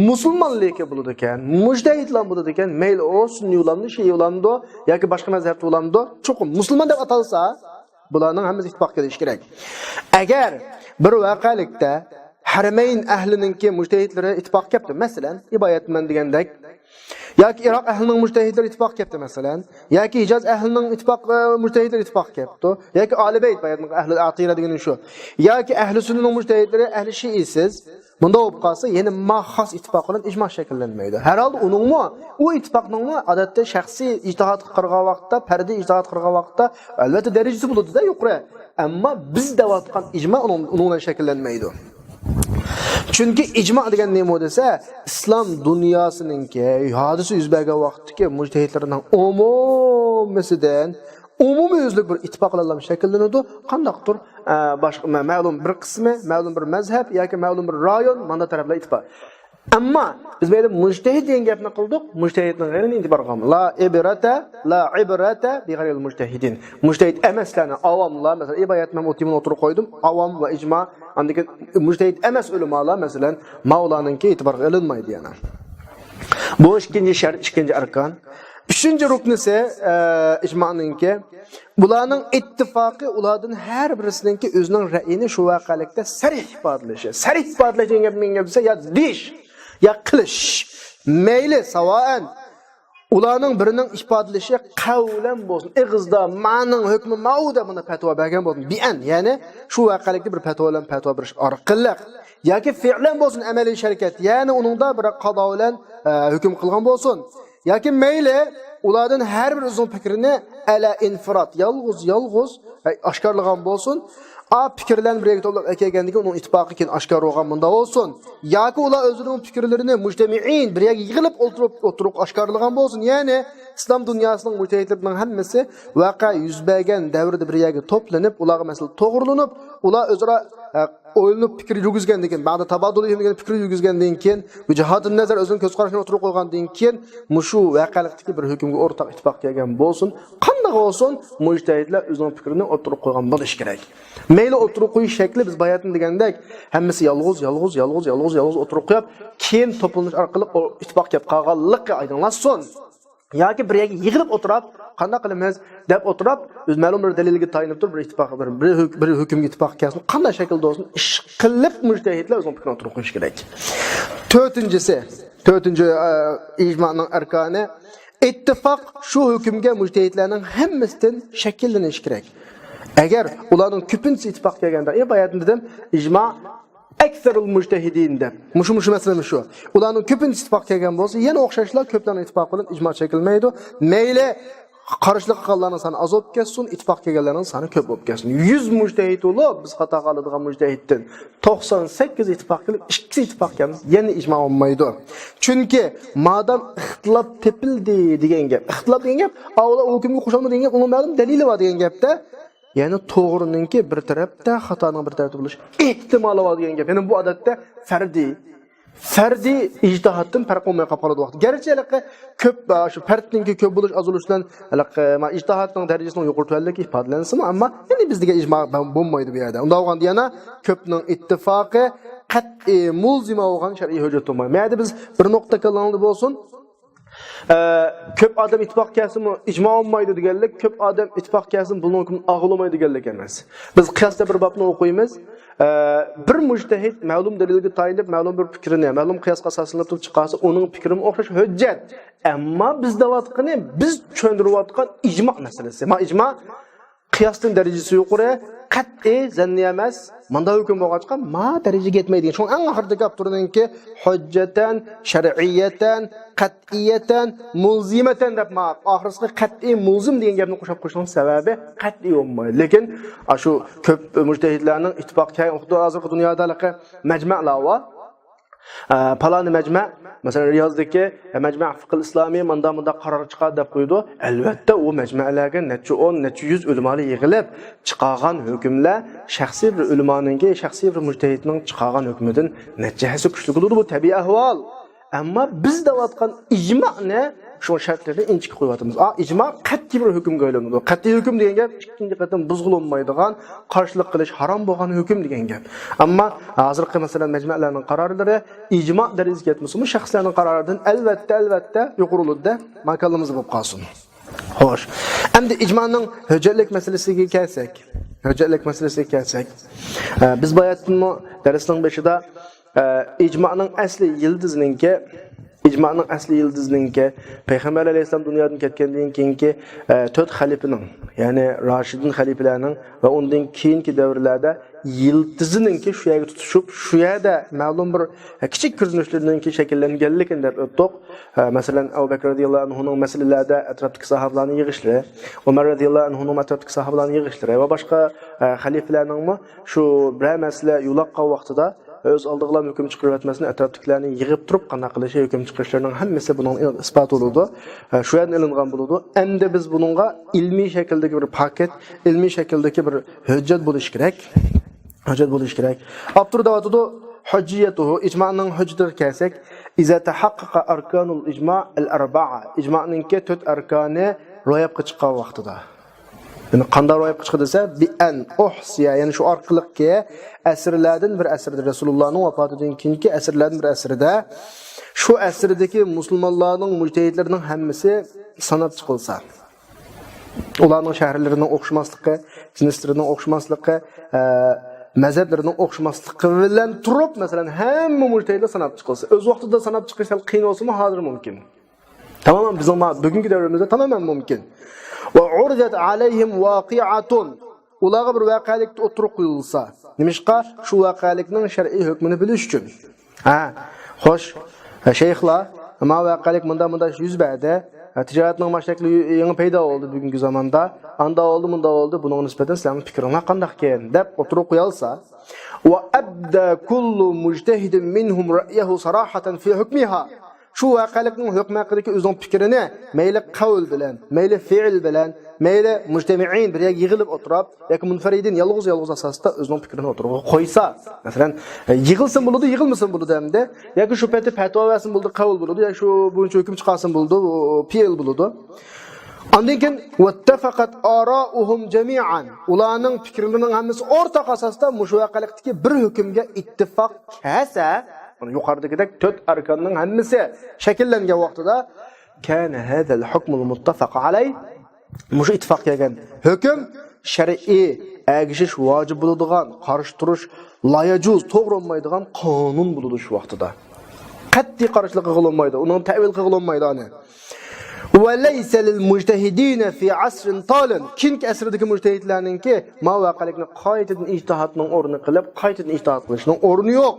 مۇسۇلمانلىكى بولىدىكەن، مۇجتەھىدلار بولىدىكەن، مەيلى ئۇ سۈننىي بولامدۇ، شىئە بولامدۇ ياكى باشقا مەزھەپتە بولامدۇ، چوقۇم مۇسۇلمان دەپ ئاتالسا، بۇلارنىڭ ھەممىسى ئىتتىپاق كېلىشى كېرەك. ئەگەر بىر ۋەقەلىكتە ھەرەمەين ئەھلىنىڭكى مۇجتەھىدلىرى ئىتتىپاق كەپتۇ، مەسىلەن، ئىبايەتمەن دېگەندەك، ياكى ئىراق ئەھلىنىڭ مۇجتەھىدلىرى ئىتتىپاق كەپتۇ، مەسىلەن. ياكى ھىجاز ئەھلىنىڭ ئىتتىپاق، ئە، مۇجتەھىدلىرى ئىتتىپاق كەپتۇ. ياكى ئالى بەيت، باياتنىڭ ئەھلى ئەتىرە دېگىنى شۇ. ياكى ئەھلى سۈننىنىڭ مۇجتەھىدلىرى ئەھلى شىئىسىز. بۇنداق بولۇپ قالسا، يەنە ما خاس ئىتتىپاق بىلەن ئىجما شەكىللەنمەيدۇ. ھەر ھالدا ئۇنىڭمۇ، ئۇ ئىتتىپاقنىڭمۇ ئادەتتە شەخسىي ئىجتىھادقا قارىغان ۋاقىتتا، پەردىي ئىجتىھادقا قارىغان ۋاقىتتا، ئەلۋەتتە، دەرىجىسى بولىدۇ-دە يۇقىرى. ئەمما بىز دەۋاتقان ئىجما ئۇنىڭ، ئۇنىڭ بىلەن شەكىللەنمەيدۇ. چۈنكى ئىجما دېگەن نېمە دېسە، ئىسلام دۇنياسىنىڭكى ھادىسە يۈز بەرگەن ۋاقىتتىكى مۇجتەھىدلىرىنىڭ ئومۇمىسىدىن ئومۇميۈزلۈك بىر ئىتتىپاق بىلەن شەكىللىنىدۇ. قانداقتۇر، ئە، باشقا، مە-، مەلۇم بىر قىسمى، مەلۇم بىر مەزھەپ ياكى مەلۇم بىر رايون، ماندا تەرەپلەر ئىتتىپاق. ئەمما بىز مەيلى مۇجتەھىد دېگەن گەپنى قىلدۇق، مۇجتەھىدنىڭ غەيرىنى ئېتىبارغا ئالمايمىز. لا ئىبرەتە، لا ئىبرەتە بىغەيرىل مۇجتەھىدىن. مۇجتەھىد ئەمەسلەرنى، ئاۋاملار، مەسىلەن، ئىبايەت مەن ئوتىمىن ئوتتۇرىغا قويدۇم، ئاۋام ۋە ئىجما، ئاندىن كېيىن مۇجتەھىد ئەمەس ئۆلىمالار، مەسىلەن، ماۋۇلارنىڭكى ئېتىبارغا ئېلىنمايدۇ يەنە. بۇ ئىككىنچى شەرت، ئىككىنچى ئاركان. ئۈچىنچى رۇكنىسى، ئە، ئىجمانىڭكى، بۇلارنىڭ ئىتتىپاقى ئۇلاردىن ھەر بىرسىنىڭكى ئۆزىنىڭ رەئيىنى شۇ ۋەقەلىكتە سەرىھ ئىپادىلىشى. سەرىھ ئىپادىلەش دېگەن گەپ نېمە دېسە، يا دېيىش، يا قىلىش. مەيلى، ساۋائەن، ئۇلارنىڭ بىرىنىڭ ئىپادىلىشى قەۋلەن بولسۇن، ئېغىزدا، مانىڭ ھۆكمى ماۋۇ دەپ مانا پەتىۋا بەرگەن بولسۇن. بىئەن، يەنى شۇ ۋەقەلىكتە بىر پەتىۋا بىلەن پەتىۋا بېرىش ئارقىلىق. ياكى فىئلەن بولسۇن، ئەمەلىي ھەرىكەت، يەنى ئۇنىڭدا بىر قازا بىلەن، ئە، ھۆكۈم قىلغان بولسۇن. ياكى مەيلى، ئۇلاردىن ھەر بىر ئۆزىنىڭ پىكرىنى ئەلە ئىنفىرات، يالغۇز، يالغۇز، ئە، ئاشكارىلىغان بولسۇن. ئا پىكىرلەرنى بىر يەرگە توپلاپ ئەكەلگەندىن كېيىن، ئۇنىڭ ئىتتىپاقى كېيىن ئاشكارا بولغان مۇندا بولسۇن. ياكى ئۇلار ئۆزلىرىنىڭ پىكىرلىرىنى مۇجتەمىئىن بىر يەرگە يىغىلىپ ئولتۇرۇپ، ئوتتۇرىغا ئاشكارىلىغان بولسۇن. يەنى ئىسلام دۇنياسىنىڭ مۇجتەھىدلىرىنىڭ ھەممىسى ۋەقە يۈز بەرگەن دەۋردە بىر يەرگە توپلىنىپ، ئۇلارغا مەسىلە توغرىلىنىپ، ئۇلار ئۆزئارا، ئە، ئويلىنىپ پىكىر يۈرگۈزگەندىن كېيىن، بەدە تابادۇل دېگەن پىكىر يۈرگۈزگەندىن كېيىن، بۇ جىھاتىن نەزەر ئۆزىنىڭ كۆز قارىشىنى ئوتتۇرىغا قويغاندىن كېيىن، مۇشۇ ۋەقەلىكتىكى بىر ھۆكۈمگە ئورتاق ئىتتىپاق كەلگەن بولسۇن، قانداق بولسۇن، مۇجتەھىدلەر ئۆزىنىڭ پىكرىنى ئوتتۇرىغا قويغان بولۇشى كېرەك. مەيلى ئوتتۇرىغا قويۇش شەكلى، بىز باياتىن دېگەندەك، ھەممىسى يالغۇز، يالغۇز، يالغۇز، يالغۇز، يالغۇز ئوتتۇرىغا قويۇپ، كېيىن توپلىنىش ئارقىلىق ئۇ ئىتتىپاق كەپ قالغانلىقى ئايدىڭلاشسۇن. ياكى بىر يەرگە يىغىلىپ ئولتۇرۇپ، قانداق قىلىمىز دەپ ئولتۇرۇپ، ئۆز مەلۇم بىر دەلىلگە تايىنىپ تۇرۇپ، بىر ئىتتىپاق، بىر، بىر ھۆك-، بىر ھۆكۈمگە ئىتتىپاق كەلسۇن، قانداق شەكىلدە بولسۇن، ئىشقىلىپ مۇجتەھىدلەر ئۆزىنىڭ پىكرىنى ئوتتۇرىغا قويۇشى كېرەك. تۆتىنچىسى، تۆتىنچى، ئە، ئىجمانىڭ ئەركانى، ئىتتىپاق شۇ ھۆكۈمگە مۇجتەھىدلەرنىڭ ھەممىسىدىن شەكىللىنىشى كېرەك. ئەگەر ئۇلارنىڭ كۆپىنچىسى ئىتتىپاق كەلگەندە، ئە، باياتىن دېدىم، ئىجما ئەكسەرۇل مۇجتەھىدىن دەپ، مۇشۇ، مۇشۇ مەسىلە مۇشۇ. ئۇلارنىڭ كۆپىنچىسى ئىتتىپاق كەلگەن بولسا، يەنە ئوخشاشلا كۆپلەرنىڭ ئىتتىپاقى بىلەن ئىجما شەكىللەنمەيدۇ. مەيلى، قارشىلىق قىلغانلارنىڭ سانى ئاز بولۇپ كەتسۇن، ئىتتىپاق كەلگەنلەرنىڭ سانى كۆپ بولۇپ كەتسۇن. يۈز مۇجتەھىد بولۇپ، بىز خاتا قالىدىغان مۇجتەھىدتىن توقسان سەككىز ئىتتىپاق قىلىپ، ئىككىسى ئىتتىپاق كەلمىسە، يەنە ئىجما بولمايدۇ. چۈنكى مادام ئىختىلاپ تېپىلدى دېگەن گەپ. ئىختىلاپ دېگەن گەپ، ئاۋۇلار ئۇ ھۆكۈمگە قوشۇلمىدى دېگەن گەپ، ئۇنىڭ مەلۇم دەلىلى بار دېگەن گەپتە. يەنى توغرىنىڭكى بىر تەرەپتە، خاتانىڭ بىر تەرەپتە بولۇش ئېھتىمالى بار دېگەن گەپ. يەنى بۇ ئادەتتە فەردىي، فەردىي ئىجتىھادتىن پەرق بولماي قالىدۇ ۋاقىت. گەرچە ھېلىقى كۆپ، شۇ پەردنىڭكى كۆپ بولۇش، ئاز بولۇش بىلەن ھېلىقى، ما، ئىجتىھادنىڭ دەرىجىسىنىڭ يۇقىرى تۆۋەنلىكى ئىپادىلەنسىمۇ، ئەمما يەنە بىزدىكى ئىجما بولمايدۇ بۇ يەردە. ئۇنداق بولغاندا يەنە كۆپنىڭ ئىتتىپاقى قەتئىي مۇلزىمە بولغان شەرئىي ھۆججەت بولمايدۇ. ما يەردە بىز بىر نۇقتا كاللىڭىزدا بولسۇن. ئە، كۆپ ئادەم ئىتتىپاق كەلسىمۇ ئىجما بولمايدۇ دېگەنلىك، كۆپ ئادەم ئىتتىپاق كەلسىمۇ بۇنىڭ ھۆكمىنى ئاغلىمايدۇ دېگەنلىك ئەمەس. بىز قىياستا بىر بابنى ئوقۇيمىز. ئە، بىر مۇجتەھىد مەلۇم دەلىلگە تايىنىپ، مەلۇم بىر پىكرىنى، مەلۇم قىياسقا ئاساسلىنىپ تۇرۇپ چىقارسا، ئۇنىڭ پىكرىمۇ ئوخشاش ھۆججەت. ئەمما بىز دەۋاتقىنى، بىز چۈشەندۈرۈۋاتقان ئىجما مەسىلىسى. ما ئىجما قىياستىن دەرىجىسى يۇقىرى، قەتئىي، زەننىي ئەمەس. مۇنداق ھۆكۈم بولغاچقا، ما دەرىجىگە يەتمەيدىكەن. شۇڭا ئەڭ ئاخىرىدىكى ئاپتورنىڭكى ھۆججەتەن، شەرئىيەتەن، قەتئىيەتەن، مۇلزىمەتەن دەپ ما ئاخىرسىغا قەتئىي، مۇلزىم دېگەن گەپنى قوشۇپ قوشۇشنىڭ سەۋەبى قەتئىي بولمايدۇ. لېكىن ئاشۇ كۆپ مۇجتەھىدلەرنىڭ ئىتتىپاق كەلگەن، خۇددى ھازىرقى دۇنيادا ھېلىقى مەجمەلەر بار. ئە، پالانى مەجمە، مەسىلەن، رىيازدىكى مەجمە فىقىل ئىسلامى ماندا مۇنداق قارار چىقاردى دەپ قويىدۇ. ئەلۋەتتە، ئۇ مەجمەلەرگە نەچچە ئون، نەچچە يۈز ئۆلىمالار يىغىلىپ چىقارغان ھۆكۈملەر شەخسىي بىر ئۆلىمانىڭكى، شەخسىي بىر مۇجتەھىدنىڭ چىقارغان ھۆكمىدىن نەچچە ھەسسە كۈچلۈك بولىدۇ. بۇ تەبىئىي ئەھۋال. ئەمما بىز دەۋاتقان ئىجمانى شۇ شەرتلەرنى ئىنچىكە قويۇۋاتىمىز. ئا، ئىجما قەتئىي بىر ھۆكۈمگە ئايلىنىدۇ. قەتئىي ھۆكۈم دېگەن گەپ ئىككىنچى قېتىم بۇزغىلى بولمايدىغان، قارشىلىق قىلىش ھارام بولغان ھۆكۈم دېگەن گەپ. ئەمما ھازىرقى، مەسىلەن، مەجمەلەرنىڭ قارارلىرى ئىجما دەرىجىسىگە يەتمىسىمۇ، شەخسلەرنىڭ قارارىدىن ئەلۋەتتە، ئەلۋەتتە يۇقىرى بولىدۇ-دە، ما كاللىمىزدا بولۇپ قالسۇن. خوش. ئەمدى ئىجمانىڭ ھۆججەتلىك مەسىلىسىگە كەلسەك، ھۆججەتلىك مەسىلىسىگە كەلسەك، ئە، بىز باياتىنمۇ دەرسنىڭ بېشىدا، ئە، ئىجمانىڭ ئەسلى يىلتىزىنىڭكى ئىجمانىڭ ئەسلى يىلتىزىنىڭكى، پەيغەمبەر ئەلەيھىسسالام دۇنيادىن كەتكەندىن كېيىنكى، ئە، تۆت خەلىپىنىڭ، يەنى راشىدىن خەلىپىلەرنىڭ ۋە ئۇندىن كېيىنكى دەۋرلەردە يىلتىزىنىڭكى شۇ يەرگە تۇتىشىپ، شۇ يەردە مەلۇم بىر، ئە، كىچىك كۆرۈنۈشلىرىنىڭكى شەكىللەنگەنلىكىنى دەپ ئۆتتۇق. ئە، مەسىلەن، ئەبۇ بەكرى رەزىياللاھۇ ئەنھۇنىڭ مەسىلىلەردە ئەتراپتىكى ساھابىلارنى يىغىشلىرى، ئۆمەر رەزىياللاھۇ ئەنھۇنىڭ ئەتراپتىكى ساھابىلارنى يىغىشلىرى ۋە باشقا، ئە، خەلىپىلەرنىڭمۇ شۇ بىرەر مەسىلە يولۇققان ۋاقتىدا ئۆز ئالدىغىلا ھۆكۈم چىقىرىۋەتمەسلىكى، ئەتراپتىكىلەرنى يىغىپ تۇرۇپ قانداق قىلىشى، ھۆكۈم چىقىرىشلىرىنىڭ ھەممىسى بۇنىڭ ئىسپاتى بولىدۇ. ئە، شۇ يەردىن ئېلىنغان بولىدۇ. ئەمدى بىز بۇنىڭغا ئىلمىي شەكىلدىكى بىر پاكىت، ئىلمىي شەكىلدىكى بىر ھۆججەت بولۇشى كېرەك. ھۆججەت بولۇشى كېرەك. ئاپتور دەۋاتىدۇ، حجيته، ئىجمانىڭ ھۆججىتىگە كەلسەك، إذا تحقق أركان الإجماع الأربعة، ئىجمانىڭكى تۆت ئەركانى روياپقا چىققان ۋاقتىدا. يەنى قانداق روياپقا چىقتى دېسە، بأن أحصي، يەنى شۇ ئارقىلىقكى ئەسىرلەردىن بىر ئەسىردە، رەسۇلۇللانىڭ ۋاپاتىدىن كېيىنكى ئەسىرلەردىن بىر ئەسىردە، شۇ ئەسىردىكى مۇسۇلمانلارنىڭ مۇجتەھىدلىرىنىڭ ھەممىسى ساناپ چىقىلسا، ئۇلارنىڭ شەھەرلىرىنىڭ ئوخشىماسلىقى، جىنسلىرىنىڭ ئوخشىماسلىقى، ئە، مەزھەپلىرىنىڭ ئوخشىماسلىقى بىلەن تۇرۇپ، مەسىلەن، ھەممە مۇجتەھىدلەر ساناپ چىقىلسا، ئۆز ۋاقتىدا ساناپ چىقىش سەل قىيىن بولسىمۇ، ھازىر مۇمكىن. تامامەن بىزنىڭ ما-، بۈگۈنكى دەۋرىمىزدە تامامەن مۇمكىن. وعرضت عليهم واقعة، ئۇلارغا بىر ۋەقەلىك ئوتتۇرىغا قويۇلسا، نېمىشقا؟ شۇ ۋەقەلىكنىڭ شەرئىي ھۆكمىنى بىلىش ئۈچۈن. ھە، خوش، ھە، شەيخلار، ما ۋەقەلىك مۇندا، مۇندا يۈز بەردى. ھە، تىجارەتنىڭ ماشىنىسى يېڭى پەيدا بولدى بۈگۈنكى زاماندا. ئاندا بولدى، مۇندا بولدى، بۇنىڭ نىسبەتەن سىلەرنىڭ پىكرىڭلار قانداقكەن؟ دەپ ئوتتۇرىغا قويالسا. وأبدى كل مجتهد منهم رأيه صراحة في حكمها. شۇ ۋەقەلىكنىڭ ھۆكمى ھەققىدىكى ئۆزىنىڭ پىكرىنى مەيلى قەۋل بىلەن، مەيلى پېئىل بىلەن، مەيلى مۇجتەمىئىن بىر يەرگە يىغىلىپ ئولتۇرۇپ، ياكى مۇنفەرىدىن يالغۇز-يالغۇز ئاساستا ئۆزىنىڭ پىكرىنى ئوتتۇرىغا قويسا، مەسىلەن، يىغىلسىمۇ بولىدۇ، يىغىلمىسىمۇ بولىدۇ ئەمدى، ياكى شۇ پېتى پەتىۋا بەرسىمۇ بولىدۇ، قەۋل بولىدۇ، ياكى شۇ بويىچە ھۆكۈم چىقارسىمۇ بولىدۇ، پېئىل بولىدۇ. ئاندىن كېيىن، واتفقت آراؤهم جميعا، ئۇلارنىڭ پىكىرلىرىنىڭ ھەممىسى ئورتاق ئاساستا مۇشۇ ۋەقەلىكتىكى بىر ھۆكۈمگە ئىتتىپاق كەلسە، مانا يۇقىرىدىكىدەك تۆت ئەركاننىڭ ھەممىسى شەكىللەنگەن ۋاقتىدا، كان هذا الحكم المتفق عليه، مۇشۇ ئىتتىپاق كەلگەن ھۆكۈم شەرئىي، ئەگىشىش ۋاجىپ بولىدىغان، قارشى تۇرۇش لايەجۇز، توغرا بولمايدىغان قانۇن بولىدۇ شۇ ۋاقتىدا. قەتئىي قارشىلىق قىلغىلى بولمايدۇ، ئۇنىڭ تەۋىل قىلغىلى بولمايدۇ ئۇنى. وليس للمجتهدين في عصر طال، كېيىنكى ئەسىردىكى مۇجتەھىدلەرنىڭكى ما ۋەقەلىكنى قايتىدىن ئىجتىھادنىڭ ئورنى قىلىپ، قايتىدىن ئىجتىھاد قىلىشنىڭ ئورنى يوق.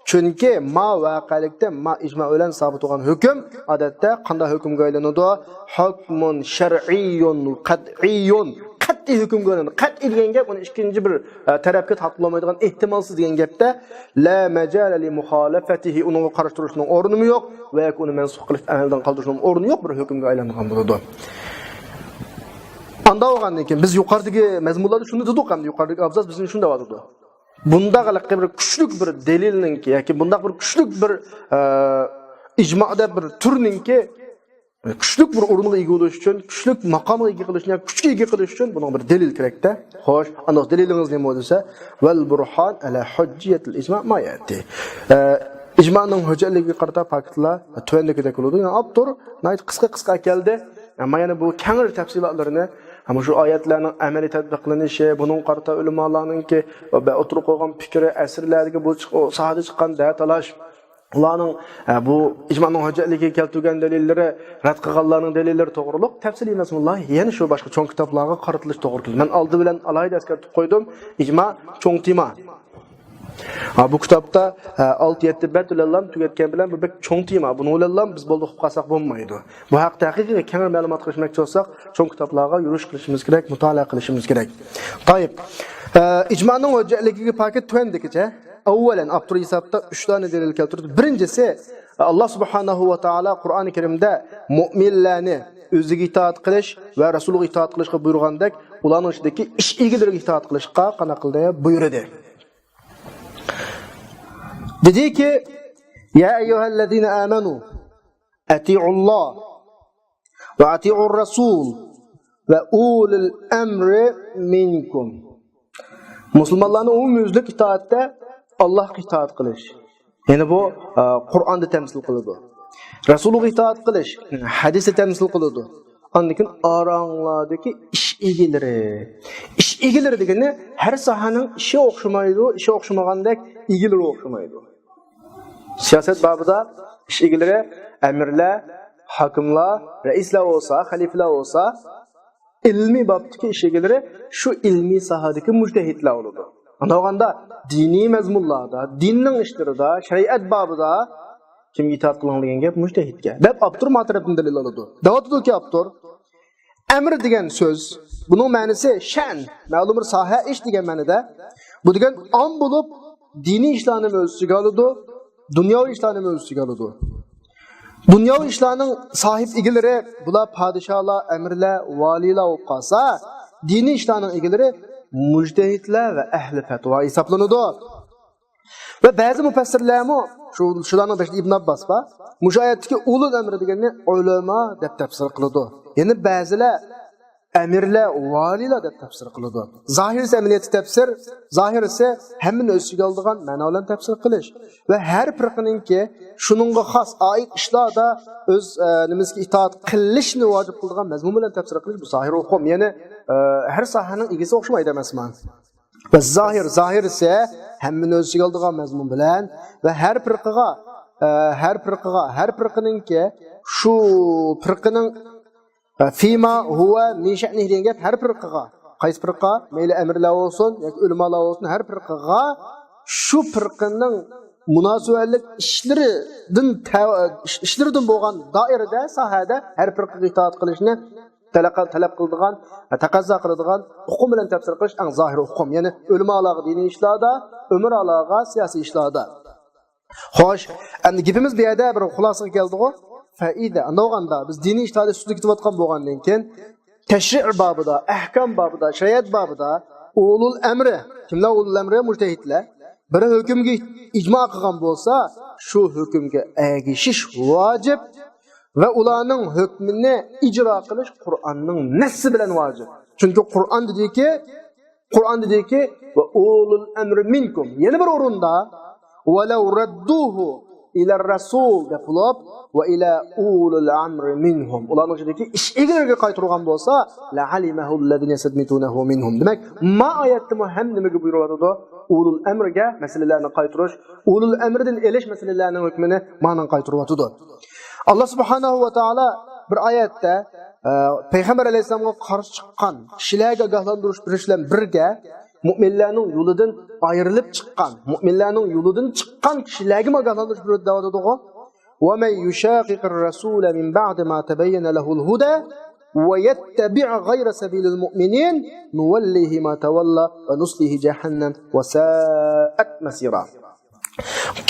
چۈنكى ما ۋەقەلىكتە ما ئىجما بىلەن سابىت بولغان ھۆكۈم ئادەتتە قانداق ھۆكۈمگە ئايلىنىدۇ؟ حكم شرعي قطعي، قەتئىي ھۆكۈمگە ئايلىنىدۇ. قەتئىي دېگەن گەپ ئۇنى ئىككىنچى بىر، ئە، تەرەپكە تارتقىلى بولمايدىغان، ئېھتىمالسىز دېگەن گەپتە، لا مجال لمخالفته، ئۇنىڭغا قارشى تۇرۇشنىڭ ئورنىمۇ يوق ۋە ياكى ئۇنى مەنسۇخ قىلىپ ئەمەلدىن قالدۇرۇشنىڭ ئورنى يوق بىر ھۆكۈمگە ئايلانغان بولىدۇ. ئاندا بولغاندىن كېيىن بىز يۇقىرىدىكى مەزمۇنلاردا شۇنى دېدۇق، ئەمدى يۇقىرىدىكى ئابزاس بىزنى شۇنى دەۋاتىدۇ. بۇنداق بىر كۈچلۈك بىر دەلىلنىڭكى ياكى بۇنداق بىر كۈچلۈك بىر، ئە، ئىجما دەپ بىر تۈرنىڭكى كۈچلۈك بىر ئورۇنغا ئىگە بولۇش ئۈچۈن، كۈچلۈك ماقامغا ئىگە قىلىش، ياكى كۈچكە ئىگە قىلىش ئۈچۈن بۇنىڭ بىر دەلىل كېرەكتە. خوش، ئانداق دەلىلىڭىز نېمە دېسە، والبرهان على حجية الإجماع ما يأتي. ئە، ئىجمانىڭ ھۆججەتلىكىگە قارىتا پاكىتلار تۆۋەندىكىدەك بولىدۇ. يەنى ئاپتور ناھايىتى قىسقا قىسقا ئەكەلدى. ئەمما يەنە بۇ كەڭرى تەپسىلاتلىرىنى، مۇشۇ ئايەتلەرنىڭ ئەمەلىي تەتبىقلىنىشى، بۇنىڭغا قارىتا ئۆلىمالارنىڭكى ئوتتۇرىغا قويغان پىكرى، ئەسىرلەردىكى بۇ چىق-، ئۇ ساھەدە چىققان دەتالاش، ئۇلارنىڭ، ئە، بۇ ئىجمانىڭ ھۆججەتلىكىگە كەلتۈرگەن دەلىللىرى، رەت قىلغانلارنىڭ دەلىللىرى توغرۇلۇق تەپسىلىي مەزمۇنلار يەنە شۇ باشقا چوڭ كىتابلارغا قارىتىلىشى توغرا كېلىدۇ. مەن ئالدى بىلەن ئالاھىدە ئەسكەرتىپ قويدۇم، ئىجما چوڭ تېما. ھە، بۇ كىتابتا، ھە، ئالتە يەتتە بەت بىلەنلا تۈگەتكەن بىلەن بۇ بەك چوڭ تېما. بۇنىڭ بىلەنلا بىز بولدى قىلىپ قالساق بولمايدۇ. بۇ ھەقتە ھەقىقىي كەڭرى مەلۇمات قىلىشماكچى بولساق، چوڭ كىتابلارغا يۈرۈش قىلىشىمىز كېرەك، مۇتالىئە قىلىشىمىز كېرەك. تايىپ. ئە، ئىجمانىڭ ھۆججەتلىكىگە پاكىت تۆۋەندىكىچە. ئەۋۋەلەن، ئاپتور ھېسابتا ئۈچ دانە دەلىل كەلتۈردى. بىرىنچىسى، ئاللا سۇبھانەھۇ ۋە تائالا قۇرئانى كەرىمدە مۆمىنلەرنى ئۆزىگە ئىتائەت قىلىش ۋە رەسۇلىغا ئىتائەت قىلىشقا بۇيرۇغاندەك، ئۇلارنىڭ ئىچىدىكى ئىش ئىگىلىرىگە ئىتائەت قىلىشقا قانداق قىلدى؟ بۇيرۇدى. دېدىكى، يا أيها الذين آمنوا أطيعوا الله وأطيعوا الرسول وأولي الأمر منكم. مۇسۇلمانلارنى ئومۇميۈزلۈك ئىتائەتتە ئاللاھقا ئىتائەت قىلىش. يەنى بۇ، ئە، قۇرئاندا تەمسىل قىلىدۇ. رەسۇلىغا ئىتائەت قىلىش، ھەدىستە تەمسىل قىلىدۇ. ئاندىن كېيىن ئاراڭلاردىكى ئىش ئىگىلىرى. ئىش ئىگىلىرى دېگىنى ھەر ساھەنىڭ ئىشى ئوخشىمايدۇ، ئىشى ئوخشىمىغاندەك ئىگىلىرى ئوخشىمايدۇ. سىياسەت بابىدا ئىش ئىگىلىرى ئەمىرلەر، ھاكىملار، رەئىسلەر بولسا، خەلىپىلەر بولسا، ئىلمىي بابتىكى ئىش ئىگىلىرى شۇ ئىلمىي ساھەدىكى مۇجتەھىدلەر بولىدۇ. ئانداق بولغاندا دىنىي مەزمۇنلاردا، دىننىڭ ئىشلىرىدا، شەرىئەت بابىدا كىمگە ئىتائەت قىلىڭ دېگەن گەپ؟ مۇجتەھىدكە، دەپ ئاپتور ما تەرەپتىن دەلىل ئالىدۇ. دەۋاتىدۇكى ئاپتور، ئەمر دېگەن سۆز، بۇنىڭ مەنىسى شەن، مەلۇم بىر ساھە، ئىش دېگەن مەنىدە. بۇ دېگەن ئام بولۇپ، دىنىي ئىشلارنىمۇ ئۆز ئىچىگە ئالىدۇ، دۇنياۋى ئىشلارنىمۇ ئۆز ئىچىگە ئالىدۇ. دۇنياۋى ئىشلارنىڭ ساھىب ئىگىلىرى، بۇلار پادىشاھلار، ئەمىرلەر، ۋالىيلار بولۇپ قالسا، دىنىي ئىشلارنىڭ ئىگىلىرى مۇجتەھىدلەر ۋە ئەھلى پەتىۋا ھېسابلىنىدۇ. ۋە بەزى مۇپەسسىرلەرمۇ، شۇ، شۇلارنىڭ بېشىدا ئىبن ئابباس بار، مۇشۇ ئايەتتىكى ئۇلۇل ئەمر دېگەننى ئۆلىما دەپ تەپسىر قىلىدۇ. يەنە بەزىلەر ئەمىرلەر، ۋالىيلار دەپ تەپسىر قىلىدۇ. زاھىرىسى ئەمەلىيەتتە تەپسىر، زاھىرىسى ھەممىنى ئۆز ئىچىگە ئالىدىغان مەنا بىلەن تەپسىر قىلىش. ۋە ھەر پىرقىنىڭكى شۇنىڭغا خاس ئائىت ئىشلاردا ئۆز، ئە، نېمىسىگە ئىتائەت قىلىشنى ۋاجىپ قىلىدىغان مەزمۇن بىلەن تەپسىر قىلىش، بۇ زاھىر ئۇقۇم. يەنى، ئە، ھەر ساھەنىڭ ئىگىسى ئوخشىمايدۇ ئەمەسمۇ؟ ۋە زاھىر، زاھىرىسى ھەممىنى ئۆز ئىچىگە ئالىدىغان مەزمۇن بىلەن ۋە ھەر پىرقىغا، ئە، ھەر پىرقىغا، ھەر پىرقىنىڭكى شۇ پىرقىنىڭ، ئە، فىما ھۇۋە مىن شەئنىھى دېگەن گەپ ھەر پىرقىغا، قايسى پىرقا، مەيلى ئەمىرلەر بولسۇن ياكى ئۆلىمالار بولسۇن، ھەر پىرقىغا شۇ پىرقىنىڭ مۇناسىۋەتلىك ئىشلىرىدىن تە-، ئىش-، ئىشلىرىدىن بولغان دائىرىدە، ساھەدە ھەر پىرقىغا ئىتائەت قىلىشنى تەلەق-، تەلەپ قىلىدىغان، تەقەززا قىلىدىغان ئۇقۇم بىلەن تەپسىر قىلىش ئەڭ زاھىر ئۇقۇم. يەنى ئۆلىمالارغا دىنىي ئىشلاردا، ئۆمەرالارغا سىياسىي ئىشلاردا. خوش، ئەمدى گېپىمىز بۇ يەردە بىر خۇلاسىگە كەلدىغۇ. فەئىدە، ئانداق بولغاندا بىز دىنىي ئىشلاردا ئۈستىدە كېتىۋاتقان بولغاندىن كېيىن، تەشرىئ بابىدا، ئەھكام بابىدا، شەرىئەت بابىدا ئۇلۇل ئەمرى، كىملەر ئۇلۇل ئەمرى؟ مۇجتەھىدلەر. بىر ھۆكۈمگە ئىجما قىلغان بولسا، شۇ ھۆكۈمگە ئەگىشىش ۋاجىپ. ۋە ئۇلارنىڭ ھۆكمىنى ئىجرا قىلىش قۇرئاننىڭ نەسسى بىلەن ۋاجىپ. چۈنكى قۇرئان دېدىكى، قۇرئان دېدىكى، ۋە ئۇلۇل ئەمرى مىنكۇم. يەنە بىر ئورۇندا، ۋەلەۋ رەددۇھۇ ئىلەر رەسۇل دەپ بولۇپ، ۋە ئىلە ئۇلۇل ئەمرى مىنھۇم. ئۇلارنىڭ ئىچىدىكى ئىش ئىگىلىرىگە قايتۇرغان بولسا، لەئەلىمەھۇ لەزىنە يەستەنبىتۇنەھۇ مىنھۇم. دېمەك، ما ئايەتتىمۇ ھەم نېمىگە بۇيرۇۋاتىدۇ؟ ئۇلۇل ئەمرگە مەسىلىلەرنى قايتۇرۇش، ئۇلۇل ئەمردىن ئېلىش مەسىلىلەرنىڭ ھۆكمىنى مانىڭ قايتۇرۇۋاتىدۇ. ئاللا سۇبھانەھۇ ۋە تائالا بىر ئايەتتە، ئە، پەيغەمبەر ئەلەيھىسسالامغا قارشى چىققان كىشىلەرگە ئاگاھلاندۇرۇش بېرىش بىلەن بىرگە، مۇئمىنلارنىڭ يولىدىن ئايرىلىپ چىققان، مۇئمىنلارنىڭ يولىدىن چىققان كىشىلەرگىمۇ ئاگاھلاندۇرۇش بېرىدۇ دەۋاتىدۇغۇ. وَمَنْ يُشَاقِقِ الرَّسُولَ مِنْ بَعْدِ مَا تَبَيَّنَ لَهُ الْهُدَى وَيَتَّبِعْ غَيْرَ سَبِيلِ الْمُؤْمِنِينَ نُوَلِّهِ مَا تَوَلَّى وَنُصْلِهِ جَهَنَّمَ وَسَاءَتْ مَصِيرًا.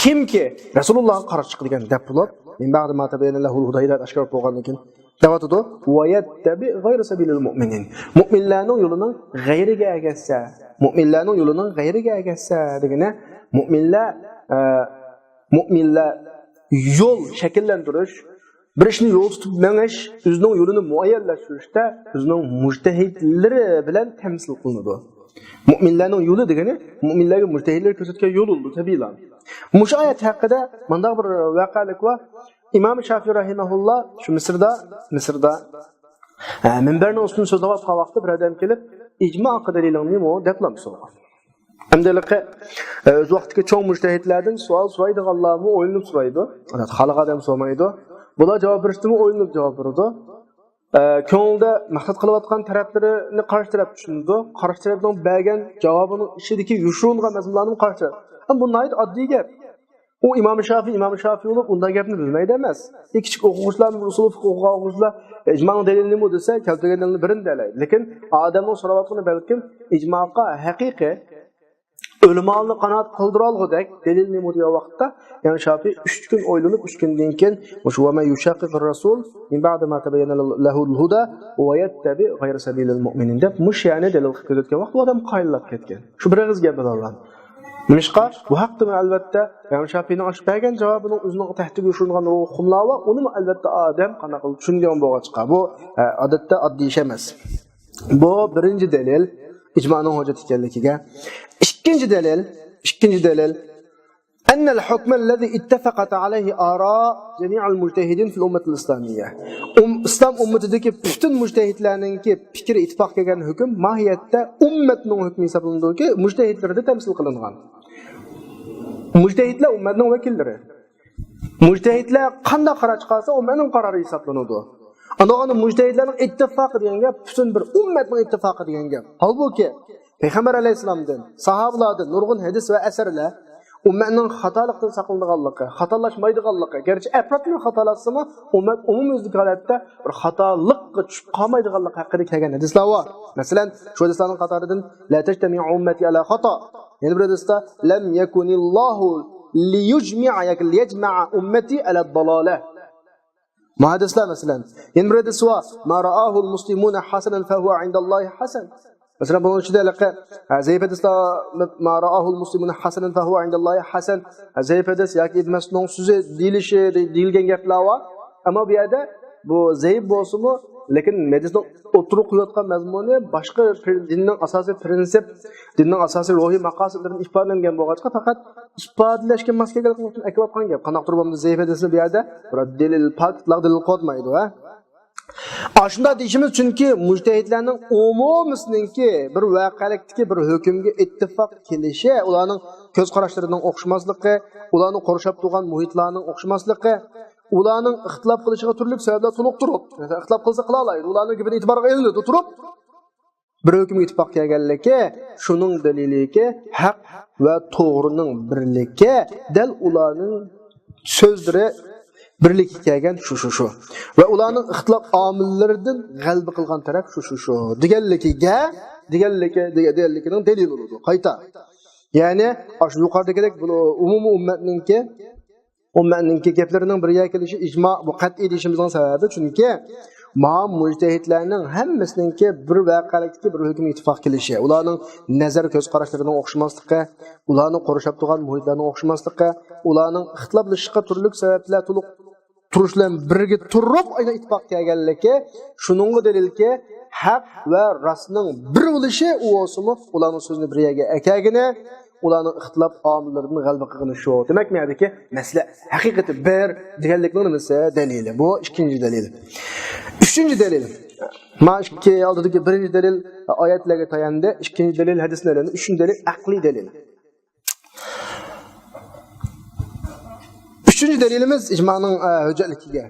كىمكى رەسۇلۇللاھقا قارشى چىقىدىكەن دەپ بولۇپ، مىن بەئدى ما تەبەييەنە لەھۇل ھۇدا، ھىدايەت ئاشكارا بولغاندىن كېيىن دەۋاتىدۇ، ۋە يەتتەبىئ غەيرە سەبىلىل مۇئمىنىن. مۇئمىنلارنىڭ يولىنىڭ غەيرىگە ئەگەشسە، مۇئمىنلارنىڭ يولىنىڭ غەيرىگە ئەگەشسە دېگىنى، مۇئمىنلار، ئە، مۇئمىنلار يول شەكىللەندۈرۈش، بىر ئىشنى يول تۇتۇپ مېڭىش، ئۆزىنىڭ يولىنى مۇئەييەنلەشتۈرۈشتە ئۆزىنىڭ مۇجتەھىدلىرى بىلەن تەمسىل قىلىنىدۇ. مۇئمىنلارنىڭ يولى دېگىنى مۇئمىنلارغا مۇجتەھىدلەر كۆرسەتكەن يول بولىدۇ، تەبىئىيلا. مۇشۇ ئايەت ھەققىدە مۇنداق بىر ۋەقەلىك بار. ئىمام شافىي رەھىمەھۇللا شۇ مىسىردا، مىسىردا، ئە، مىنبەرنىڭ ئۈستىدىن سۆزلەۋاتقان ۋاقتىدا بىر ئادەم كېلىپ، ئىجما ھەققىدە دەلىلىڭ نېمە دەپلا سورىغان. ئەمدى ھېلىقى، ئە، ئۆز ۋاقتىدىكى چوڭ مۇجتەھىدلەردىن سوئال سورايدىغانلارمۇ ئويلىنىپ سورايدۇ. خالىغان ئادەم سورىمايدۇ. بۇلار جاۋاب بېرىشتىمۇ ئويلىنىپ جاۋاب بېرىدۇ. ئە، كۆڭلىدە مەقسەت قىلىۋاتقان تەرەپلىرىنى قارشى تەرەپ چۈشىنىدۇ. قارشى تەرەپنىڭ بەرگەن جاۋابىنىڭ ئىچىدىكى يوشۇرۇنغان مەزمۇنلارنىمۇ قارشى تەرەپ. ئەمما بۇ ناھايىتى ئاددىي گەپ. ئۇ ئىمام شافىي، ئىمام شافىي بولۇپ ئۇنداق گەپنى بىلمەيدۇ ئەمەس. ئى، كىچىك ئوقۇغۇچىلار، ئۇسۇل فىقھ ئوقۇغان ئوقۇغۇچىلار، ئە، ئىجمانىڭ دەلىلى نېمە دېسە، كەلتۈرگەن دەلىلنى بىرىنى دەيلەيدۇ. لېكىن ئادەمنىڭ سوراۋاتقىنى بەلكىم ئىجماغا ھەقىقىي ئۆلىمالارنى قانائەت قىلدۇرالىغۇدەك دەلىل نېمە دېگەن ۋاقىتتا، ئىمام شافىي ئۈچ كۈن ئويلىنىپ، ئۈچ كۈندىن كېيىن مۇشۇ ۋە مەن يۇشاقىقىر رەسۇل مىن بەئدى ما تەبەييەنە لەھۇل ھۇدا ۋە يەتتەبىئ غەيرە سەبىلىل مۇئمىنىن دەپ مۇشۇ يەرنى دەلىل قىلىپ كۆرسەتكەن ۋاقىتتا ئۇ ئادەم قايىللاپ كەتكەن. شۇ بىر ئېغىز گەپ بىلەن. نېمىشقا؟ بۇ ھەقتىمۇ ئەلۋەتتە ئىمام شافىينىڭ ئاشۇ بەرگەن جاۋابىنىڭ ئۆزىنىڭ تەھتىگە يوشۇرۇنغان ئۇقۇملار بار، ئۇنىمۇ ئەلۋەتتە ئادەم قانداق قىلىپ چۈشىنىدىغان بولغاچقا، بۇ، ئە، ئادەتتە ئاددىي ئىش ئەمەس. بۇ بىرىنچى دەلىل، ئىجمانىڭ ھۆججەت ئىكەنلىكىگە. ئىككىنچى دەلىل، ئىككىنچى دەلىل، ئەننەل ھۇكمەللەزى ئىتتەفەقەت ئەلەيھى ئاراء جەمىئەل مۇجتەھىدىن فىل ئۇممەتىل ئىسلامىيە. ئۇم-، ئىسلام ئۇممىتىدىكى پۈتۈن مۇجتەھىدلەرنىڭكى پىكرى ئىتتىپاق كەلگەن ھۆكۈم ماھىيەتتە ئۇممەتنىڭ ھۆكمى ھېسابلىنىدۇكى، مۇجتەھىدلىرىدە تەمسىل قىلىنغان. مۇجتەھىدلەر ئۇممەتنىڭ ۋەكىللىرى. مۇجتەھىدلەر قانداق قارار چىقارسا، ئۇ ئۇممەتنىڭ قارارى ھېسابلىنىدۇ. ئاندىن مۇجتەھىدلەرنىڭ ئىتتىپاقى دېگەن گەپ پۈتۈن بىر ئۇممەتنىڭ ئىتتىپاقى دېگەن گەپ. ھالبۇكى، پەيغەمبەر ئەلەيھىسسالامدىن، ساھابىلاردىن نۇرغۇن ھەدىس ۋە ئەسەرلەر ئۇممەتنىڭ خاتالىقتىن ساقلىنىدىغانلىقى، خاتالاشمايدىغانلىقى، گەرچە ئەپراد بىلەن خاتالاشسىمۇ، ئۇممەت ئومۇميۈزلۈك ھالەتتە بىر خاتالىققا چۈشۈپ قالمايدىغانلىقى ھەققىدە كەلگەن ھەدىسلەر بار. مەسىلەن، شۇ ھەدىسلەرنىڭ قاتارىدىن، لا تجتمع أمتي على خطأ. يەنە بىر ھەدىستە، لم يكن الله ليجمع ياكى ليجمع أمتي على الضلالة. ما ھەدىسلەر مەسىلەن. يەنە بىر ھەدىس بار، ما رآه المسلمون حسنا فهو عند الله حسن. مەسىلەن، بۇنىڭ ئىچىدە ھېلىقى، ھە، زەئىپ ھەدىسلەر، ما رآه المسلمون حسنا فهو عند الله حسن. ھە، زەئىپ ھەدىس ياكى ئىبن مەسئۇدنىڭ سۆزى دېيىلىشى، دېيىلگەن گەپلەر بار. ئەمما بۇ يەردە بۇ زەئىپ بولسىمۇ، لېكىن ھەدىسنىڭ ئوتتۇرىغا قويۇۋاتقان مەزمۇنى باشقا پىر-، دىننىڭ ئاساسىي پىرىنسىپ، دىننىڭ ئاساسىي روھىي مەقاسىتلىرىدىن ئىپادىلەنگەن بولغاچقا، پەقەت ئىپادىلەشكە ماس كەلگەنلىكىنى ئەكىۋاتقان گەپ. قانداق تۇرۇپ بولمىدى زەئىپ ھەدىسنى بۇ يەردە بىر دەلىل، پاكىتلار دەلىل قويۇۋاتمايدۇ، ھە؟ ئاشۇنداق دېيىشىمىز، چۈنكى مۇجتەھىدلەرنىڭ ئومۇمىسىنىڭكى بىر ۋەقەلىكتىكى بىر ھۆكۈمگە ئىتتىپاق كېلىشى، ئۇلارنىڭ كۆز قاراشلىرىنىڭ ئوخشىماسلىقى، ئۇلارنى قورشاپ تۇرغان مۇھىتلارنىڭ ئوخشىماسلىقى، ئۇلارنىڭ ئىختىلاپ قىلىشىغا تۈرلۈك سەۋەبلەر تولۇق تۇرۇپ، مەسىلەن، ئىختىلاپ قىلسا قىلالايدۇ، ئۇلارنىڭ گېپىنى ئېتىبارغا ئېلىنىدۇ تۇرۇپ، بىر ھۆكۈمگە ئىتتىپاق كەلگەنلىكى، شۇنىڭ دەلىلىكى ھەق ۋە توغرىنىڭ بىرلىكى، دەل ئۇلارنىڭ سۆزلىرى بىرلىككە كەلگەن شۇ، شۇ، شۇ. ۋە ئۇلارنىڭ ئىختىلاپ ئامىللىرىدىن غەلىبە قىلغان تەرەپ شۇ، شۇ، شۇ. دېگەنلىكىگە، دېگەنلىكى، دېگەنلىكىنىڭ دەلىلى بولىدۇ. قايتا. يەنى، ئاشۇ يۇقىرىدىكىدەك بۇ ئومۇمىي ئۈممەتنىڭكى، ئۇممەتنىڭكى گەپلىرىنىڭ بىر يەرگە كېلىشى ئىجما، بۇ قەتئىي دېيىشىمىزنىڭ سەۋەبى، چۈنكى ما مۇجتەھىدلەرنىڭ ھەممىسىنىڭكى بىر ۋەقەلىكتىكى بىر ھۆكۈمگە ئىتتىپاق كېلىشى، ئۇلارنىڭ نەزەر كۆز قاراشلىرىنىڭ ئوخشىماسلىقى، ئۇلارنىڭ قورشاپ تۇرغان مۇھىتلارنىڭ ئوخشىماسلىقى، ئۇلارنىڭ ئىختىلاپلىشىشقا تۈرلۈك سەۋەبلەر تولۇق تۇرۇش بىلەن بىرگە تۇرۇپ، ئاينا ئىتتىپاق كەلگەنلىكى، شۇنىڭغا دەلىلكى، ھەق ۋە راستنىڭ بىر بولۇشى، ئۇ بولسىمۇ، ئۇلارنىڭ سۆزىنى بىر يەرگە ئەكەلگىنى، ئۇلارنىڭ ئىختىلاپ ئامىللىرىدىن غەلىبە قىلغىنى شۇ. دېمەك، مۇ يەردىكى مەسىلە ھەقىقىتى بىر دېگەنلىكنىڭ نېمىسى؟ دەلىلى. بۇ ئىككىنچى دەلىل. ئۈچىنچى دەلىل. ما ئىككى ئالدىدىكى بىرىنچى دەلىل ئايەتلەرگە تاياندى، ئىككىنچى دەلىل ھەدىسلەرگە تاياندى، ئۈچىنچى دەلىل ئەقلىي دەلىل. ئۈچىنچى دەلىلىمىز ئىجمانىڭ، ئە، ھۆججەتلىكىگە.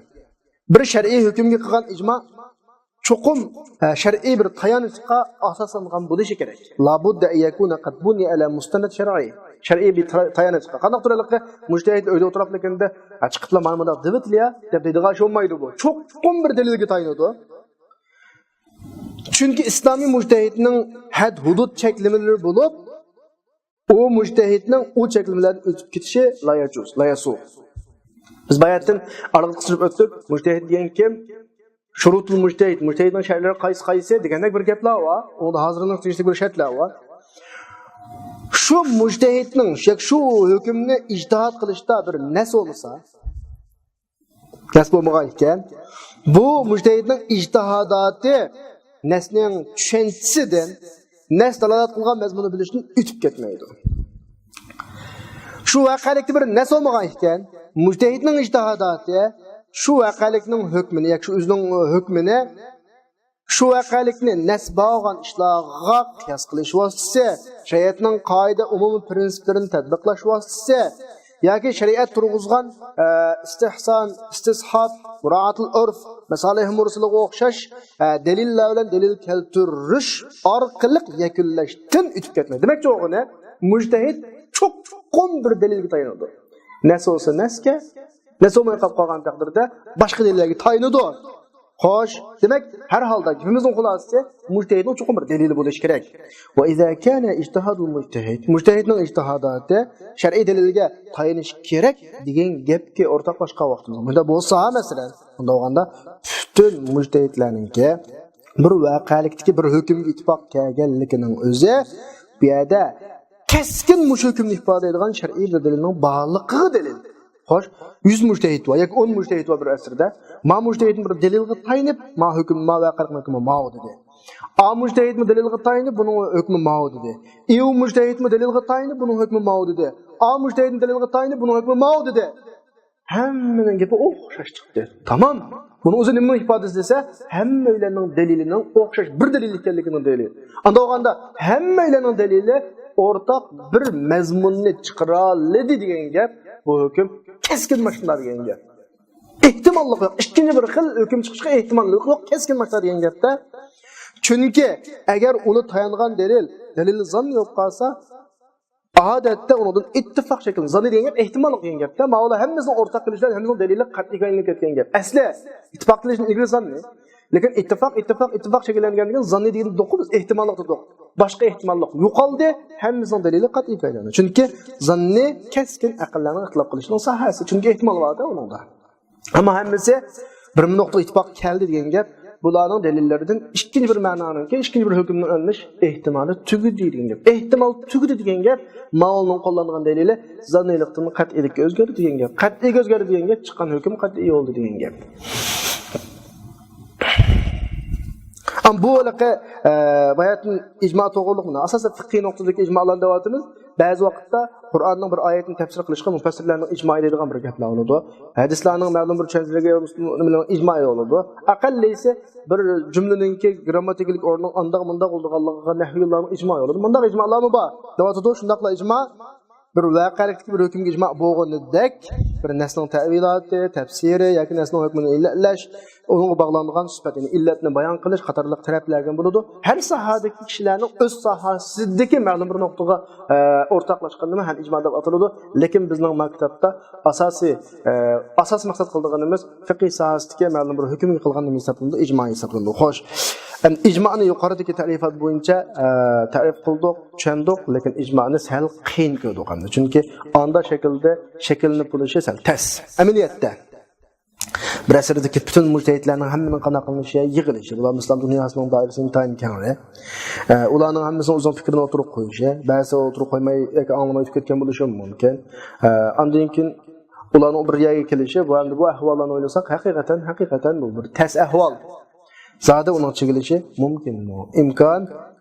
بىر شەرئىي ھۆكۈمگە قىلغان ئىجما چوقۇم، ئە، شەرئىي بىر تايانچقا ئاساسلانغان بولۇشى كېرەك. لا بۇددە ئەن يەكۇنە قەد بۇنىيە ئەلا مۇستەند شەرئىي. شەرئىي بىر تا-، تايانچقا. قانداق تۇرۇلۇقى؟ مۇجتەھىد ئۆيدە ئولتۇرۇپلىكىندا، «ھە، چىقىپلا مانا مۇنداق دېۋىتىلە» دەپ دەيدىغان ئىش بولمايدۇ بۇ. چوقۇم بىر دەلىلگە تايىنىدۇ. چۈنكى ئىسلامىي مۇجتەھىدنىڭ ھەد-ھۇدۇد چەكلىمىلىرى بولۇپ، ئۇ مۇجتەھىدنىڭ ئۇ چەكلىمىلەردىن ئۆتۈپ كېتىشى لا يەجۇز، لا يەسۇغ. بىز باياتىن ئارىلىق قىستۇرۇپ ئۆتتۇق. مۇجتەھىد دېگەن كىم؟ شۇرۇتۇل مۇجتەھىد، مۇجتەھىدنىڭ شەرتلىرى قايسى، قايسى دېگەندەك بىر گەپلەر بار. ئۇنىڭدا ھازىرنىڭ تېگىشلىك بىر شەرتلەر بار. شۇ مۇجتەھىدنىڭ، شۇ، شۇ ھۆكۈمنى ئىجتىھاد قىلىشتا بىر نەس بولمىسا، نەس بولمىغان ئىكەن، بۇ مۇجتەھىدنىڭ ئىجتىھاداتى نەسنىڭ چۈشەنچىسىدىن، نەس دالالەت قىلغان مەزمۇننى بىلىشتىن ئۆتۈپ كەتمەيدۇ. شۇ ۋەقەلىكتە بىر نەس بولمىغان ئىكەن، مۇجتەھىدنىڭ ئىجتىھاداتى شۇ ۋەقەلىكنىڭ ھۆكمىنى ياكى شۇ ئۆزىنىڭ ھۆكمىنى شۇ ۋەقەلىكنى نەس بولغان ئىشلارغا قىياس قىلىش ۋاسىتىسى، شەرىئەتنىڭ قائىدە ئومۇمىي پىرىنسىپلىرىنى تەتبىقلاش ۋاسىتىسى ياكى شەرىئەت تۇرغۇزغان، ئە، ئىستىھسان، ئىستىسھاب، مۇرائاتۇل ئۇرف، مەسالىھ مۇرسىلىغا ئوخشاش، ئە، دەلىللەر بىلەن دەلىل كەلتۈرۈش ئارقىلىق يەكۈنلەشتىن ئۆتۈپ كەتمەيدۇ. دېمەكچى بولغىنى، مۇجتەھىد چوقۇم بىر دەلىلگە تايىنىدۇ. نەس بولسا نەسكە، نەس بولماي قاپ قالغان تەقدىردە باشقا دەلىللەرگە تايىنىدۇ. خوش، دېمەك، ھەر ھالدا گېپىمىزنىڭ خۇلاسىسى مۇجتەھىدنىڭ چوقۇم بىر دەلىلى بولۇشى كېرەك. ۋە ئىزا كانە ئىجتىھادۇل مۇجتەھىد، مۇجتەھىدنىڭ ئىجتىھاداتى شەرئىي دەلىلگە تايىنىشى كېرەك دېگەن گەپكە ئورتاقلاشقان ۋاقتىمىز. بۇنداق بولسا، مەسىلەن، بۇنداق بولغاندا پۈتۈن مۇجتەھىدلەرنىڭكى بىر ۋەقەلىكتىكى بىر ھۆكۈمگە ئىتتىپاق كەلگەنلىكىنىڭ ئۆزى بۇ يەردە كەسكىن مۇشۇ ھۆكۈمنى ئىپادىلەيدىغان شەرئىي بىر دەلىلنىڭ بارلىقىغا دەلىل. خوش، يۈز مۇجتەھىد بار ياكى ئون مۇجتەھىد بار بىر ئەسىردە. ما مۇجتەھىدمۇ بىر دەلىلغا تايىنىپ، ما ھۆكۈم، ما ۋەقەلىكنىڭ ھۆكمى ماۋۇ دېدى. ئا مۇجتەھىدمۇ دەلىلغا تايىنىپ، بۇنىڭ ھۆكمى ماۋۇ دېدى. ئىۋ مۇجتەھىدمۇ دەلىلغا تايىنىپ، بۇنىڭ ھۆكمى ماۋۇ دېدى. ئا مۇجتەھىدمۇ دەلىلغا تايىنىپ، بۇنىڭ ھۆكمى ماۋۇ دېدى. ھەممىنىڭ گېپى ئوخشاش چىقتى. تامام. بۇنىڭ ئۆزى نېمىنىڭ ئىپادىسى دېسە، ھەممەيلەننىڭ دەلىلىنىڭ ئوخشاش بىر دەلىل ئىكەنلىكىنىڭ دەلىلى. ئانداق بولغاندا، ھەممەيلەننىڭ دەلىلى ئورتاق بىر مەزمۇننى چىقىرالىدى دېگەن گەپ، بۇ ھۆكۈم كەسكىن ماشىنا دېگەن گەپ. ئېھتىماللىق يوق. ئىككىنچى بىر خىل ھۆكۈم چىقىشقا ئېھتىماللىق يوق. كەسكىن ماشىنا دېگەن گەپتە. چۈنكى ئەگەر ئۇنى تايانغان دەلىل، دەلىل زاننى بولۇپ قالسا، ئادەتتە ئۇنىڭدىن ئىتتىپاق شەكىللىنىدۇ. زاننى دېگەن گەپ ئېھتىماللىق دېگەن گەپتە. ماۋۇلار ھەممىسىنىڭ ئورتاق كېلىشى بىلەن ھەممىسىنىڭ دەلىلى قەتئىيگە ئايلىنىپ كەتكەن گەپ. ئەسلى ئىتتىپاق قىلىشنىڭ ئىلگىرى زاننى. لېكىن ئىتتىپاق، ئىتتىپاق، ئىتتىپاق شەكىللەنگەندىن كېيىن زاننى دېگەننى دوقۇپ بىز ئېھتىماللىق دېدۇق. باشقا ئېھتىماللىق يوقالدى، ھەممىسىنىڭ دەلىلى قەتئىيگە ئايلاندى. چۈنكى زاننى كەسكىن ئەقىللەرنىڭ ئىختىلاپ قىلىشىنىڭ ساھەسى. چۈنكى ئېھتىمال بار-دە ئۇنىڭدا. ئەمما ھەممىسى بىر نۇقتىغا ئىتتىپاق كەلدى دېگەن گەپ، بۇلارنىڭ دەلىللىرىدىن ئىككىنچى بىر مەنانىڭكى، ئىككىنچى بىر ھۆكۈمنىڭ ئېلىنىش ئېھتىمالى تۈگىدى دېگەن گەپ. ئېھتىمال تۈگىدى دېگەن گەپ، ماۋۇنىڭ قوللانغان دەلىلى زاننىيلىقتىن قەتئىيلىككە ئۆزگەردى دېگەن گەپ. قەتئىيگە ئۆزگەردى دېگەن گەپ، چىققان ھۆكۈم قەتئىي بولدى دېگەن گەپ. ئەمما بۇ ھېلىقى، ئە، باياتىن ئىجما توغرىلىق مانا ئاساسەن فىقھىي نۇقتىدىكى ئىجمالارنى دەۋاتىمىز. بەزى ۋاقىتتا قۇرئاننىڭ بىر ئايەتنى تەپسىر قىلىشقا مۇپەسسىرلەرنىڭ ئىجمائى دەيدىغان بىر گەپلەر بولىدۇ. ھەدىسلەرنىڭ مەلۇم بىر چۈشەنچىلىرىگە ئىجمائى بولىدۇ. ئەقەللىسى بىر جۈملىنىڭكى گرامماتىكىلىق ئورنىنىڭ ئانداق مۇنداق بولىدىغانلىقىغا نەھۋىيلارنىڭ ئىجمائى بولىدۇ. مۇنداق ئىجمالارمۇ بار دەۋاتىدۇ. شۇنداقلا ئىجما بىر ۋەقەلىكتىكى بىر ھۆكۈمگە ئىجما بولغىنىدەك، بىر نەسنىڭ تەۋىلاتى، تەپسىرى ياكى نەسنىڭ ھۆكمىنى ئىللەتلەش، ئۇنىڭغا باغلانغان سۈپەت، يەنى ئىللەتنى بايان قىلىش قاتارلىق تەرەپلەرگە بولىدۇ. ھەر ساھەدىكى كىشىلەرنىڭ ئۆز ساھەسىدىكى مەلۇم بىر نۇقتىغا، ئە، ئورتاقلاشقىنىمۇ ھەم ئىجما دەپ ئاتىلىدۇ. لېكىن بىزنىڭ ما كىتابتا ئاساسىي، ئە، ئاساس مەقسەت قىلىدىغىنىمىز فىقھىي ساھەسىدىكى مەلۇم بىر ھۆكۈمگە قىلغان نېمە ھېسابلىنىدۇ؟ ئىجما ھېسابلىنىدۇ. خوش. ئەمدى ئىجمانى يۇقىرىدىكى تەرىپات بويىچە، ئە، تەرىپ قىلدۇق، چۈشەندۇق، لېكىن ئىجمانى سەل قىيىن كۆردۇق ئەمدى. چۈنكى ئاندا شەكىلدە شەكىللىنىپ بولۇشى سەل تەس. ئەمەلىيەتتە بىر ئەسىردىكى پۈتۈن مۇجتەھىدلەرنىڭ ھەممىنىڭ قانداق قىلىنىشى، يىغىلىشى، بۇلار ئىسلام دۇنياسىنىڭ دائىرىسى ئىنتايىن كەڭرى. ئە، ئۇلارنىڭ ھەممىسىنىڭ ئۆزىنىڭ پىكرىنى ئوتتۇرىغا قويۇشى، بەزىسى ئوتتۇرىغا قويماي ياكى ئاڭلىماي ئۆتۈپ كەتكەن بولۇشى مۇمكىن. ئە، ئاندىن كېيىن ئۇلارنىڭ بىر يەرگە كېلىشى، بۇ ئەمدى بۇ ئەھۋاللارنى ئويلىساق، ھەقىقەتەن، ھەقىقەتەن بۇ بىر تەس ئەھۋال. زادى ئۇنىڭ چىگىلىشى مۇمكىنمۇ؟ ئىمكان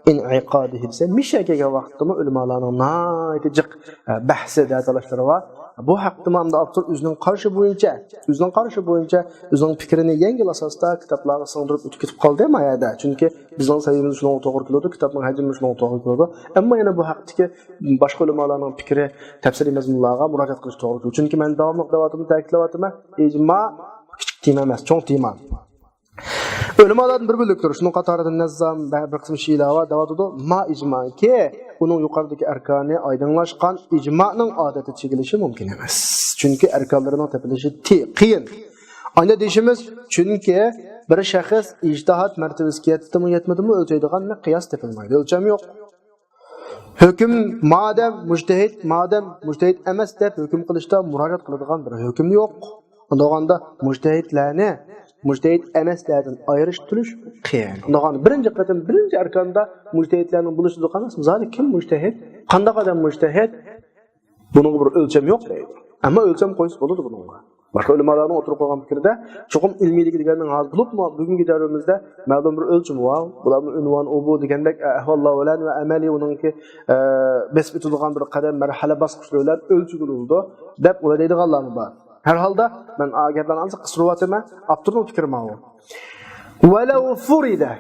ئىنئىقادىھى دېسە، مىشە كەلگەن ۋاقىتتىمۇ ئۆلىمالارنىڭ ناھايىتى جىق، ئە، بەھسى، دەتالاشلىرى بار. بۇ ھەقتىمۇ ئەمدى ئاپتور ئۆزىنىڭ قارىشى بويىچە، ئۆزىنىڭ قارىشى بويىچە، ئۆزىنىڭ پىكرىنى يەڭگىل ئاساستا كىتابلارغا سىڭدۈرۈپ ئۆتۈپ كېتىپ قالدى ما يەردە. چۈنكى بىزنىڭ سەۋىيىمىز شۇنىڭغا توغرا كېلىدۇ، كىتابنىڭ ھەجمى شۇنىڭغا توغرا كېلىدۇ. ئەمما يەنە بۇ ھەقتىكى باشقا ئۆلىمالارنىڭ پىكرى، تەپسىرىي مەزمۇنلارغا مۇراجىئەت قىلىش توغرا كېلىدۇ. چۈنكى مەن داۋاملىق دەۋاتىمەن، تەكىتلەۋاتىمەن، ئىجما كىچىك تېما ئەمەس، چوڭ تېما. ئۆلىمالاردىن بىر بۆلەكتۇر. شۇنىڭ قاتارىدا نەززام، بە-، بىر قىسىم شىئىلەر بار، دەۋاتىدۇ. ما ئىجماكى، ئۇنىڭ يۇقىرىدىكى ئەركانى ئايدىڭلاشقان، ئىجمانىڭ ئادەتتە چېكىلىشى مۇمكىن ئەمەس. چۈنكى ئەركانلىرىنىڭ تېپىلىشى تى-، قىيىن. ئاندىن دېيىشىمىز، چۈنكى بىر شەخس ئىجتىھاد مەرتىۋىسىگە يەتتىمۇ، يەتمىدىمۇ ئۆلچەيدىغان قىياس تېپىلمايدۇ، ئۆلچەم يوق. ھۆكۈم مادەم مۇجتەھىد، مادەم مۇجتەھىد ئەمەس دەپ ھۆكۈم قىلىشتا مۇراجىئەت قىلىدىغان بىر ھۆكۈم يوق. ئۇنداقتا مۇجتەھىدلەرنى مۇجتەھىد ئەمەسلەردىن ئايرىشتۇرۇش قىيىن. ئۇنداقتا بىرىنچى قېتىم، بىرىنچى ئەركاندا مۇجتەھىدلەرنىڭ بولۇشىدىغان ئەمەس، زادى كىم مۇجتەھىد؟ قانداق ئادەم مۇجتەھىد؟ بۇنىڭغا بىر ئۆلچەم يوق دەيدۇ. ئەمما ئۆلچەم قويسا بولىدۇ بۇنىڭغا. باشقا ئۆلىمالارنىڭ ئوتتۇرىغا قويغان پىكرىدە چوقۇم ئىلمىيلىكى دېگەننىڭ ھازىر بولۇپمۇ بۈگۈنكى دەۋرىمىزدە مەلۇم بىر ئۆلچىمى بار. بۇلارمۇ ئۇنۋان، ئۇ بۇ دېگەندەك ئەھۋاللار بىلەن ۋە ئەمەلىي ئۇنىڭكى، ئە، بېسىپ ئۆتىدىغان بىر قەدەم، مەرھەلە، باسقۇچلىرى بىلەن ئۆلچىگىلى بولىدۇ دەپ ئۇلار دەيدىغانلارمۇ بار. ھەر ھالدا مەن ئا گەپلەرنى ئازراق قىستۇرۇۋاتىمەن. ئاپتورنىڭ پىكرى ماۋۇ. ۋەلەۋ فۇرىدە.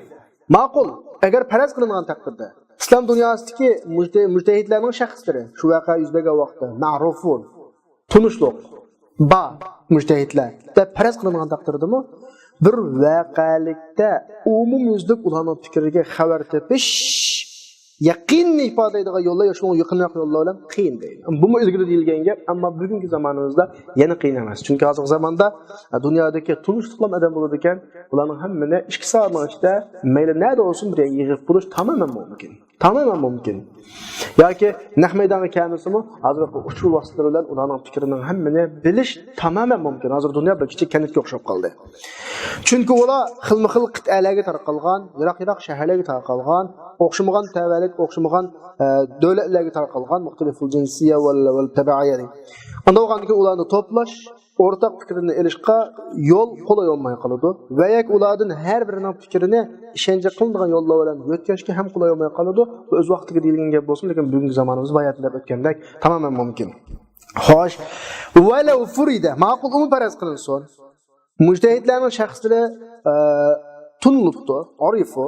ماقۇل، ئەگەر پەرەز قىلىنغان تەقدىردە، ئىسلام دۇنياسىدىكى مۇجتە-، مۇجتەھىدلەرنىڭ شەخسلىرى شۇ ۋەقە يۈز بەرگەن ۋاقىتتا مەرۇفۇن، تونۇشلۇق، بار مۇجتەھىدلەر دەپ پەرەز قىلىنغان تەقدىردىمۇ، بىر ۋەقەلىكتە ئومۇميۈزلۈك ئۇلارنىڭ پىكرىگە خەۋەر تېپىش، يەقىننى ئىپادىلەيدىغان يوللار يا شۇنىڭغا يېقىنراق يوللار بىلەن قىيىن دەيدۇ. بۇمۇ ئىلگىرى دېيىلگەن گەپ، ئەمما بۈگۈنكى زامانىمىزدا يەنە قىيىن ئەمەس. چۈنكى ھازىرقى زاماندا، ئە، دۇنيادىكى تونۇشلۇقلام ئادەم بولىدىكەن، ئۇلارنىڭ ھەممىنى ئىككى سائەتنىڭ ئىچىدە مەيلى نەدە بولسۇن بىر يەرگە يىغىپ بولۇش تامامەن مۇمكىن. تامامەن مۇمكىن. ياكى نەق مەيدانغا كەلمىسىمۇ، ھازىرقى ئۇچۇر ۋاسىتىلىرى بىلەن ئۇلارنىڭ پىكرىنىڭ ھەممىنى بىلىش تامامەن مۇمكىن. ھازىر دۇنيا بىر كىچىك كەنتكە ئوخشاپ قالدى. چۈنكى ئۇلار خىلمۇ خىل قىتئەلەرگە تارقالغان، يىراق يىراق شەھەرلەرگە تارقالغان، ئوخشىمىغان تەۋەلىك، ئوخشىمىغان، ئە، دۆلەتلەرگە تارقالغان، مۇختەلىفۇل جىنسىيە ۋەل، ۋەل تەبەئە يەنى. ئانداق بولغاندىكىن ئۇلارنى توپلاش، ئورتاق پىكىرنى ئېلىشقا يول قولاي بولماي قالىدۇ. ۋە ياكى ئۇلاردىن ھەر بىرىنىڭ پىكرىنى ئىشەنچ قىلىنىدىغان يوللار بىلەن يۆتكەشكە ھەم قولاي بولماي قالىدۇ. بۇ ئۆز ۋاقتىدا دېيىلگەن گەپ بولسىمۇ، لېكىن بۈگۈنكى زامانىمىزدا باياتىن دەپ ئۆتكەندەك تامامەن مۇمكىن. خوش. ۋەلەۋ فۇرىدە، ماقۇل، ئۇمۇ پەرەز قىلىنسۇن. مۇجتەھىدلەرنىڭ شەخسلىرى، ئە، تونۇلۇپتۇ، ئارىفۇ.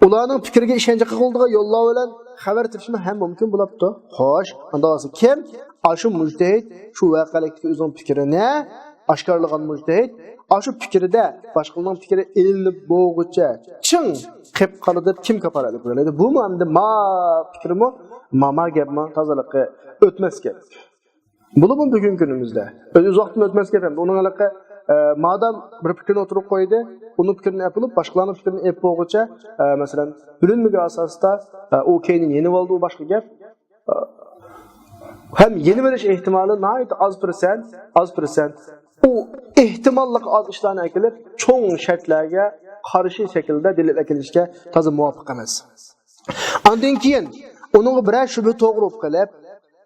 ئۇلارنىڭ پىكرىگە ئىشەنچ قىلىدىغان يوللار بىلەن خەۋەر تېپىشمۇ ھەم مۇمكىن بولۇپتۇ. خوش، ئۇنداق بولسا كىم؟ ئاشۇ مۇجتەھىد شۇ ۋەقەلىكتىكى ئۆزىنىڭ پىكرىنى ئاشكارىلىغان مۇجتەھىد ئاشۇ پىكرىدە باشقىلارنىڭ پىكرى ئېلىنىپ بولغۇچە چىڭ قېپ قالىدۇ دەپ كىم كاپالەتلىك بېرەلەيدۇ؟ بۇمۇ ئەمدى ما پىكرىمۇ، ما، ما گەپمۇ تازىلىقى ئۆتمەس گەپ. بولۇپمۇ بۈگۈنكى كۈنىمىزدە ئۆز ۋاقتىمۇ ئۆتمەس گەپ ئەمدى. ئۇنىڭ ھېلىقى، ئە، مادام بىر پىكىرنى ئوتتۇرىغا قويدى، ئۇنىڭ پىكرىنى ئېلىپ بولۇپ، باشقىلارنىڭ پىكرىنى ئېلىپ بولغۇچە، ئە، مەسىلەن، بۆلۈنمىگەن ئاساستا، ئە، ئۇ كەينىنى يېنىۋالدى، ئۇ باشقا گەپ. ئە، ھەم يېنىۋېلىش ئېھتىمالى ناھايىتى ئاز پىرسەنت، ئاز پىرسەنت. ئۇ ئېھتىماللىقى ئاز ئىشلارنى ئەكېلىپ، چوڭ شەرتلەرگە قارشى شەكىلدە دەلىل ئەكېلىشكە تازا مۇۋاپىق ئەمەس. ئاندىن كېيىن ئۇنىڭغا بىرەر شۈبھە توغرا بولۇپ قېلىپ،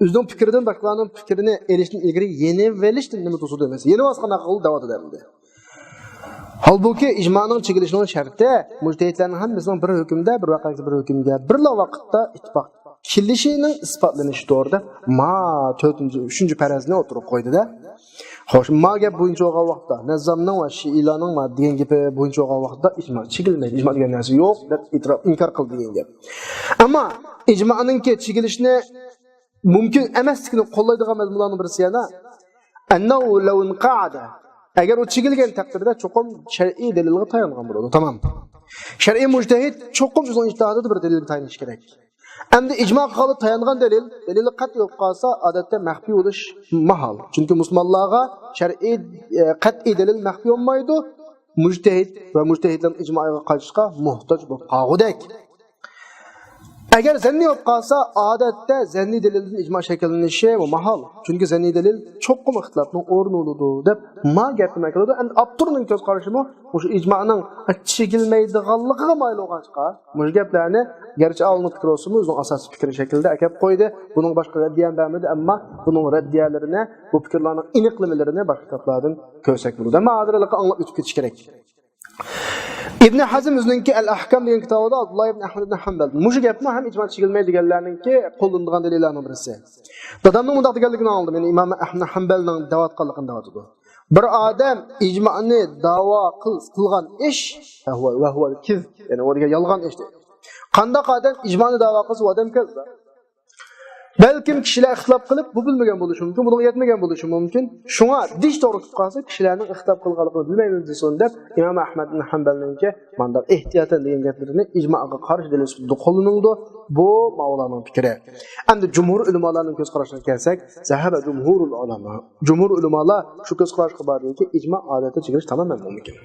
ئۆزىنىڭ پىكرىدىن باشقىلارنىڭ پىكرىنى ئېلىشتىن ئىلگىرى يېنىۋېلىشتىن نېمە توسىدۇ دېمەس. يېنىۋالسا قانداق قىلىدۇ دەۋاتىدۇ ئەمدى. ھالبۇكى، ئىجمانىڭ چېكىلىشىنىڭ شەرتى مۇجتەھىدلەرنىڭ ھەممىسىنىڭ بىر ھۆكۈمدە، بىر ۋەقەدىكى بىر ھۆكۈمگە بىرلا ۋاقىتتا ئىتتىپاق كېلىشىنىڭ ئىسپاتلىنىشىدۇر دەپ، ما تۆتىنچى، ئۈچىنچى پەرەزنى ئوتتۇرىغا قويدى-دە. خوش، ما گەپ بويىچە بولغان ۋاقىتتا، نەززامنىڭ ۋە شىئىلارنىڭ ما دېگەن گېپى بويىچە بولغان ۋاقىتتا ئىجما چېكىلمەيدۇ، ئىجما دېگەن نەرسە يوق دەپ ئېتىراپ، ئىنكار قىلدى دېگەن گەپ. ئەمما ئىجمانىڭكى چېكىلىشىنى مۇمكىن ئەمەسلىكىنى قوللايدىغان مەزمۇنلارنىڭ بىرسى يەنە، ئەننەھۇ لەۋ ئىنقەئەدە، ئەگەر ئۇ چېكىلگەن تەقدىردە چوقۇم شەرئىي دەلىلگە تايانغان بولىدۇ. تامام. شەرئىي مۇجتەھىد چوقۇم ئۆزىنىڭ ئىجتىھادىدا بىر دەلىلگە تايىنىشى كېرەك. ئەمدى ئىجما قىلغاندا تايانغان دەلىل، دەلىلى قەتئىي بولۇپ قالسا، ئادەتتە مەخپىي بولۇش ماھال. چۈنكى مۇسۇلمانلارغا شەرئىي، ئە، قەتئىي دەلىل مەخپىي بولمايدۇ. مۇجتەھىد ۋە مۇجتەھىدلەرنىڭ ئىجمائىغا قايتىشقا موھتاج بولۇپ قالغۇدەك. ئەگەر زەننىي بولۇپ قالسا، ئادەتتە زەننىي دەلىلدىن ئىجما شەكىللىنىشى ماھال. چۈنكى زەننىي دەلىل چوقۇم ئىختىلاپنىڭ ئورنى بولىدۇ، دەپ ما گەپنى مەن قىلىدۇ. ئەمدى ئاپتورنىڭ كۆز قارىشىمۇ مۇشۇ ئىجمانىڭ چېكىلمەيدىغانلىقىغا مايىل بولغاچقا، مۇشۇ گەپلەرنى گەرچە ئاۋۋالنىڭ پىكرى بولسىمۇ، ئۆزىنىڭ ئاساسىي پىكرى شەكلىدە ئەكەپ قويدى. بۇنىڭغا باشقا رەددىيەنى بەرمىدى، ئەمما بۇنىڭ رەددىيەلىرىنى، بۇ پىكىرلەرنىڭ ئېنىقلىمىلىرىنى باشقا كىتابلاردىن كۆرسەك بولىدۇ. ئەمما ھازىر ھېلىقى ئاڭلاپ ئۆتۈپ كېتىش كېرەك. ئىبن ھەزم ئۆزىنىڭكى ئەل ئەھكام دېگەن كىتابىدا ئابدۇللا ئىبن ئەھمەد ئىبن ھەمبەل، مۇشۇ گەپمۇ ھەم ئىجما چېكىلمەيدۇ دېگەنلەرنىڭكى قوللىنىدىغان دەلىللەرنىڭ بىرسى. دادامنىڭ مۇنداق دېگەنلىكىنى ئاڭلىدىم، يەنى ئىمام ئەھمەد ھەمبەلنىڭ دەۋاتقانلىقىنى دەۋاتىدۇ. بىر ئادەم ئىجمانى داۋا قىل-، قىلغان ئىش، ۋەھۇۋە، ۋەھۇۋەل كىز، يەنى ئۇ دېگەن يالغان ئىش دەيدۇ. قانداق ئادەم ئىجمانى داۋا قىلسا، ئۇ ئادەم كاذزاب. بەلكىم كىشىلەر ئىختىلاپ قىلىپ، بۇ بىلمىگەن بولۇشى مۇمكىن، بۇنىڭغا يەتمىگەن بولۇشى مۇمكىن. شۇڭا دېيىش توغرا كېلىپ قالسا، كىشىلەرنىڭ ئىختىلاپ قىلغانلىقىنى بىلمەيمىز دېسۇن دەپ، ئىمام ئەھمەد ئىبن ھەمبەلنىڭكى مانداق ئېھتىياتەن دېگەن گەپلىرىنى ئىجمائغا قارشى دەلىل سۈپىتىدە قوللىنىلىدۇ. بۇ ماۋۇلارنىڭ پىكرى. ئەمدى جۇمھۇر ئۆلىمالارنىڭ كۆز قارىشىغا كەلسەك، زەھەبە جۇمھۇرۇل ئۇلەما. جۇمھۇر ئۆلىمالار شۇ كۆز قاراشقا باردىكى، ئىجما ئادەتتە چېكىلىش تامامەن مۇمكىن.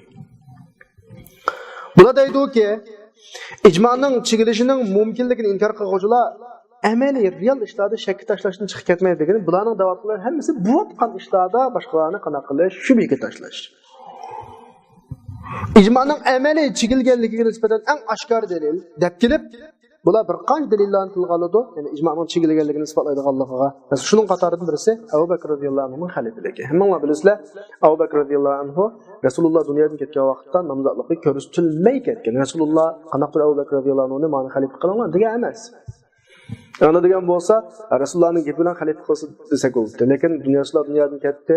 بۇلار دەيدۇكى، ئىجمانىڭ چېكىلىشىنىڭ مۇمكىنلىكىنى ئىنكار قىلغۇچىلار ئەمەلىي، رېئال ئىشلاردا شەككە تاشلاشتىن چىقىپ كەتمەيدۇ دېگىنى، بۇلارنىڭ دەۋاتقانلىرى ھەممىسى بولۇۋاتقان ئىشلاردا باشقىلارنى قانداق قىلىش، شۈبھىگە تاشلاش. ئىجمانىڭ ئەمەلىي چېكىلگەنلىكىگە نىسبەتەن ئەڭ ئاشكارا دەلىل دەپ كېلىپ، بۇلار بىر قانچە دەلىللەرنى تىلغا ئالىدۇ، يەنى ئىجمانىڭ چېكىلگەنلىكىنى ئىسپاتلايدىغانلىقىغا. مەسىلەن، شۇنىڭ قاتارىدىن بىرسى ئەبۇ بەكرى رەزىياللاھۇ ئەنھۇنىڭ خەلىپىلىكى. ھەممىڭلار بىلىسىلەر، ئەبۇ بەكرى رەزىياللاھۇ ئەنھۇ رەسۇلۇللا دۇنيادىن كەتكەن ۋاقىتتا نامزاتلىقى كۆرسىتىلمەي كەتكەن. رەسۇلۇللا قانداقتۇر ئەبۇ بەكرى رەزىياللاھۇ ئەنھۇنى مانا خەلىپە قىلىڭلار دېگەن ئەمەس. ئانا دېگەن بولسا، رەسۇلۇللانىڭ گېپى بىلەن خەلىپە قىلسا دېسەك بولىدۇ. لېكىن دۇنيا، رەسۇلۇللا دۇنيادىن كەتتى.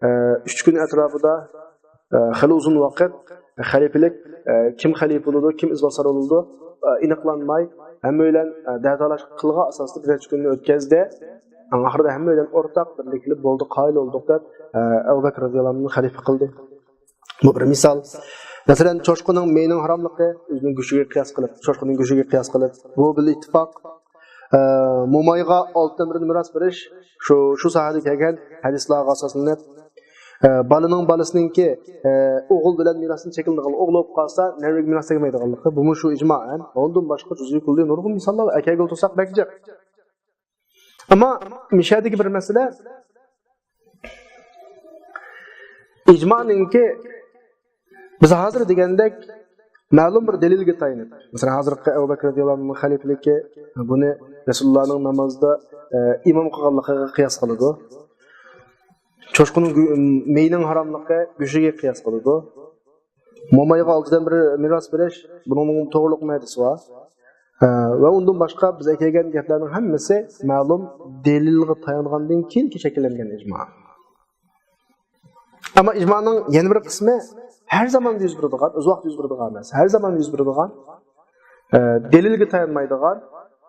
ئە، ئۈچ كۈن ئەتراپىدا، ئە، خېلى ئۇزۇن ۋاقىت خەلىپىلىك، ئە، كىم خەلىپە بولىدۇ، كىم ئىزباسار بولىدۇ، ئە، ئېنىقلانماي، ھەممەيلەن، ئە، دەتالاش قىلغان ئاساستا بىر نەچچە كۈننى ئۆتكەزدى. ئەڭ ئاخىرىدا ھەممەيلەن ئورتاق بىرلىك قىلىپ، بولدى، قايىل بولدۇق دەپ، ئە، ئەبۇ بەكرى رەزىياللاھۇ ئەنھۇنى خەلىپە قىلدى. بۇ بىر مىسال. مەسىلەن، چوشقىنىڭ مېيىنىڭ ھاراملىقى ئۆزىنىڭ گۆشىگە قىياس قىلىپ، چوشقىنىڭ گۆشىگە قىياس قىلىپ، بۇ بىلەن ئىتتىپاق. ئە، مومايغا ئالتە تەمرىنى مىراس بېرىش، شۇ، شۇ ساھەدە كەلگەن ھەدىسلارغا ئاساسلىنىپ، ئە، بالىنىڭ بالىسىنىڭكى، ئە، ئوغۇل بىلەن مىراستىن چېكىنىدىغان، ئوغۇل بولۇپ قالسا، نەۋرىگە مىراس تەگمەيدىغانلىقى، بۇمۇ شۇ ئىجمائەن. ئۇندىن باشقا جۈزئىي كۈللىي نۇرغۇن مىساللار ئەكەلگىلى تۇرساق بەك جىق. ئەمما مىشەدىكى بىر مەسىلە، ئىجمانىڭكى بىز ھازىر دېگەندەك مەلۇم بىر دەلىلگە تايىنىپ، مەسىلەن، ھازىرقى ئەبۇ بەكرى رەزىياللاھۇ ئەنھۇ خەلىپىلىكى بۇنى رەسۇلۇللانىڭ نامازدا، ئە، ئىمام قىلغانلىقىغا قىياس قىلىدۇ. چوشقىنىڭ گۆ-، مېيىنىڭ ھاراملىقى گۆشىگە قىياس قىلىدۇ. مومايغا ئالتىدىن بىر مىراس بېرىش، بۇنىڭ توغرىلىق ھەدىسى بار. ئە، ۋە ئۇندىن باشقا بىز ئەكەلگەن گەپلەرنىڭ ھەممىسى مەلۇم دەلىلغا تايانغاندىن كېيىن شەكىللەنگەن ئىجما. ئەمما ئىجمانىڭ يەنە بىر قىسمى ھەر زامان يۈز بېرىدىغان، ئۆز ۋاقتىدا يۈز بېرىدىغان ئەمەس، ھەر زامان يۈز بېرىدىغان، ئە، دەلىلگە تايانمايدىغان،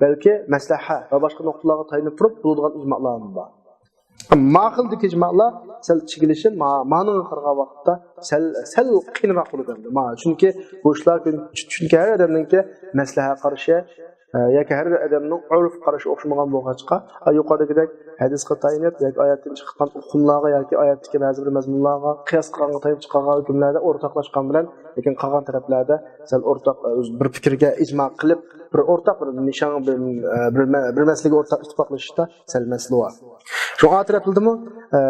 بەلكى مەسلىھە ۋە باشقا نۇقتىلارغا تايىنىپ تۇرۇپ بولىدىغان ئىجمالارمۇ بار. ما خىلدىكى ئىجمالار سەل چىگىلىشى ما-، مانىڭغا قارىغان ۋاقىتتا سەل، سەل قىيىنراق بولىدۇ ئەمدى. ما-، چۈنكى بۇ ئىشلار كۆ-، چۈنكى ھەر ئادەمنىڭكى مەسلىھە قارىشى، ئە، ياكى ھەر ئادەمنىڭ ئۆرپ قارىشى ئوخشىمىغان بولغاچقا، ئە، يۇقىرىدىكىدەك ھەدىسقا تايىنىپ ياكى ئايەتتىن چىققان ئۇقۇملارغا ياكى ئايەتتىكى بەزى بىر مەزمۇنلارغا قىياس قىلغانغا تايىنىپ چىقارغان ھۆكۈملەردە ئورتاقلاشقان بىلەن، لېكىن قالغان تەرەپلەردە سەل ئورتاق، ئە، ئۆز بىر پىكىرگە ئىجما قىلىپ، بىر ئورتاق بىر نىشان، بىر، ئە، بىر مە-، بىر مەسىلىگە ئورتاق ئىتتىپاقلىشىشتا سەل مەسىلە بار. شۇڭا ئا تەرەپلىمۇ، ئە،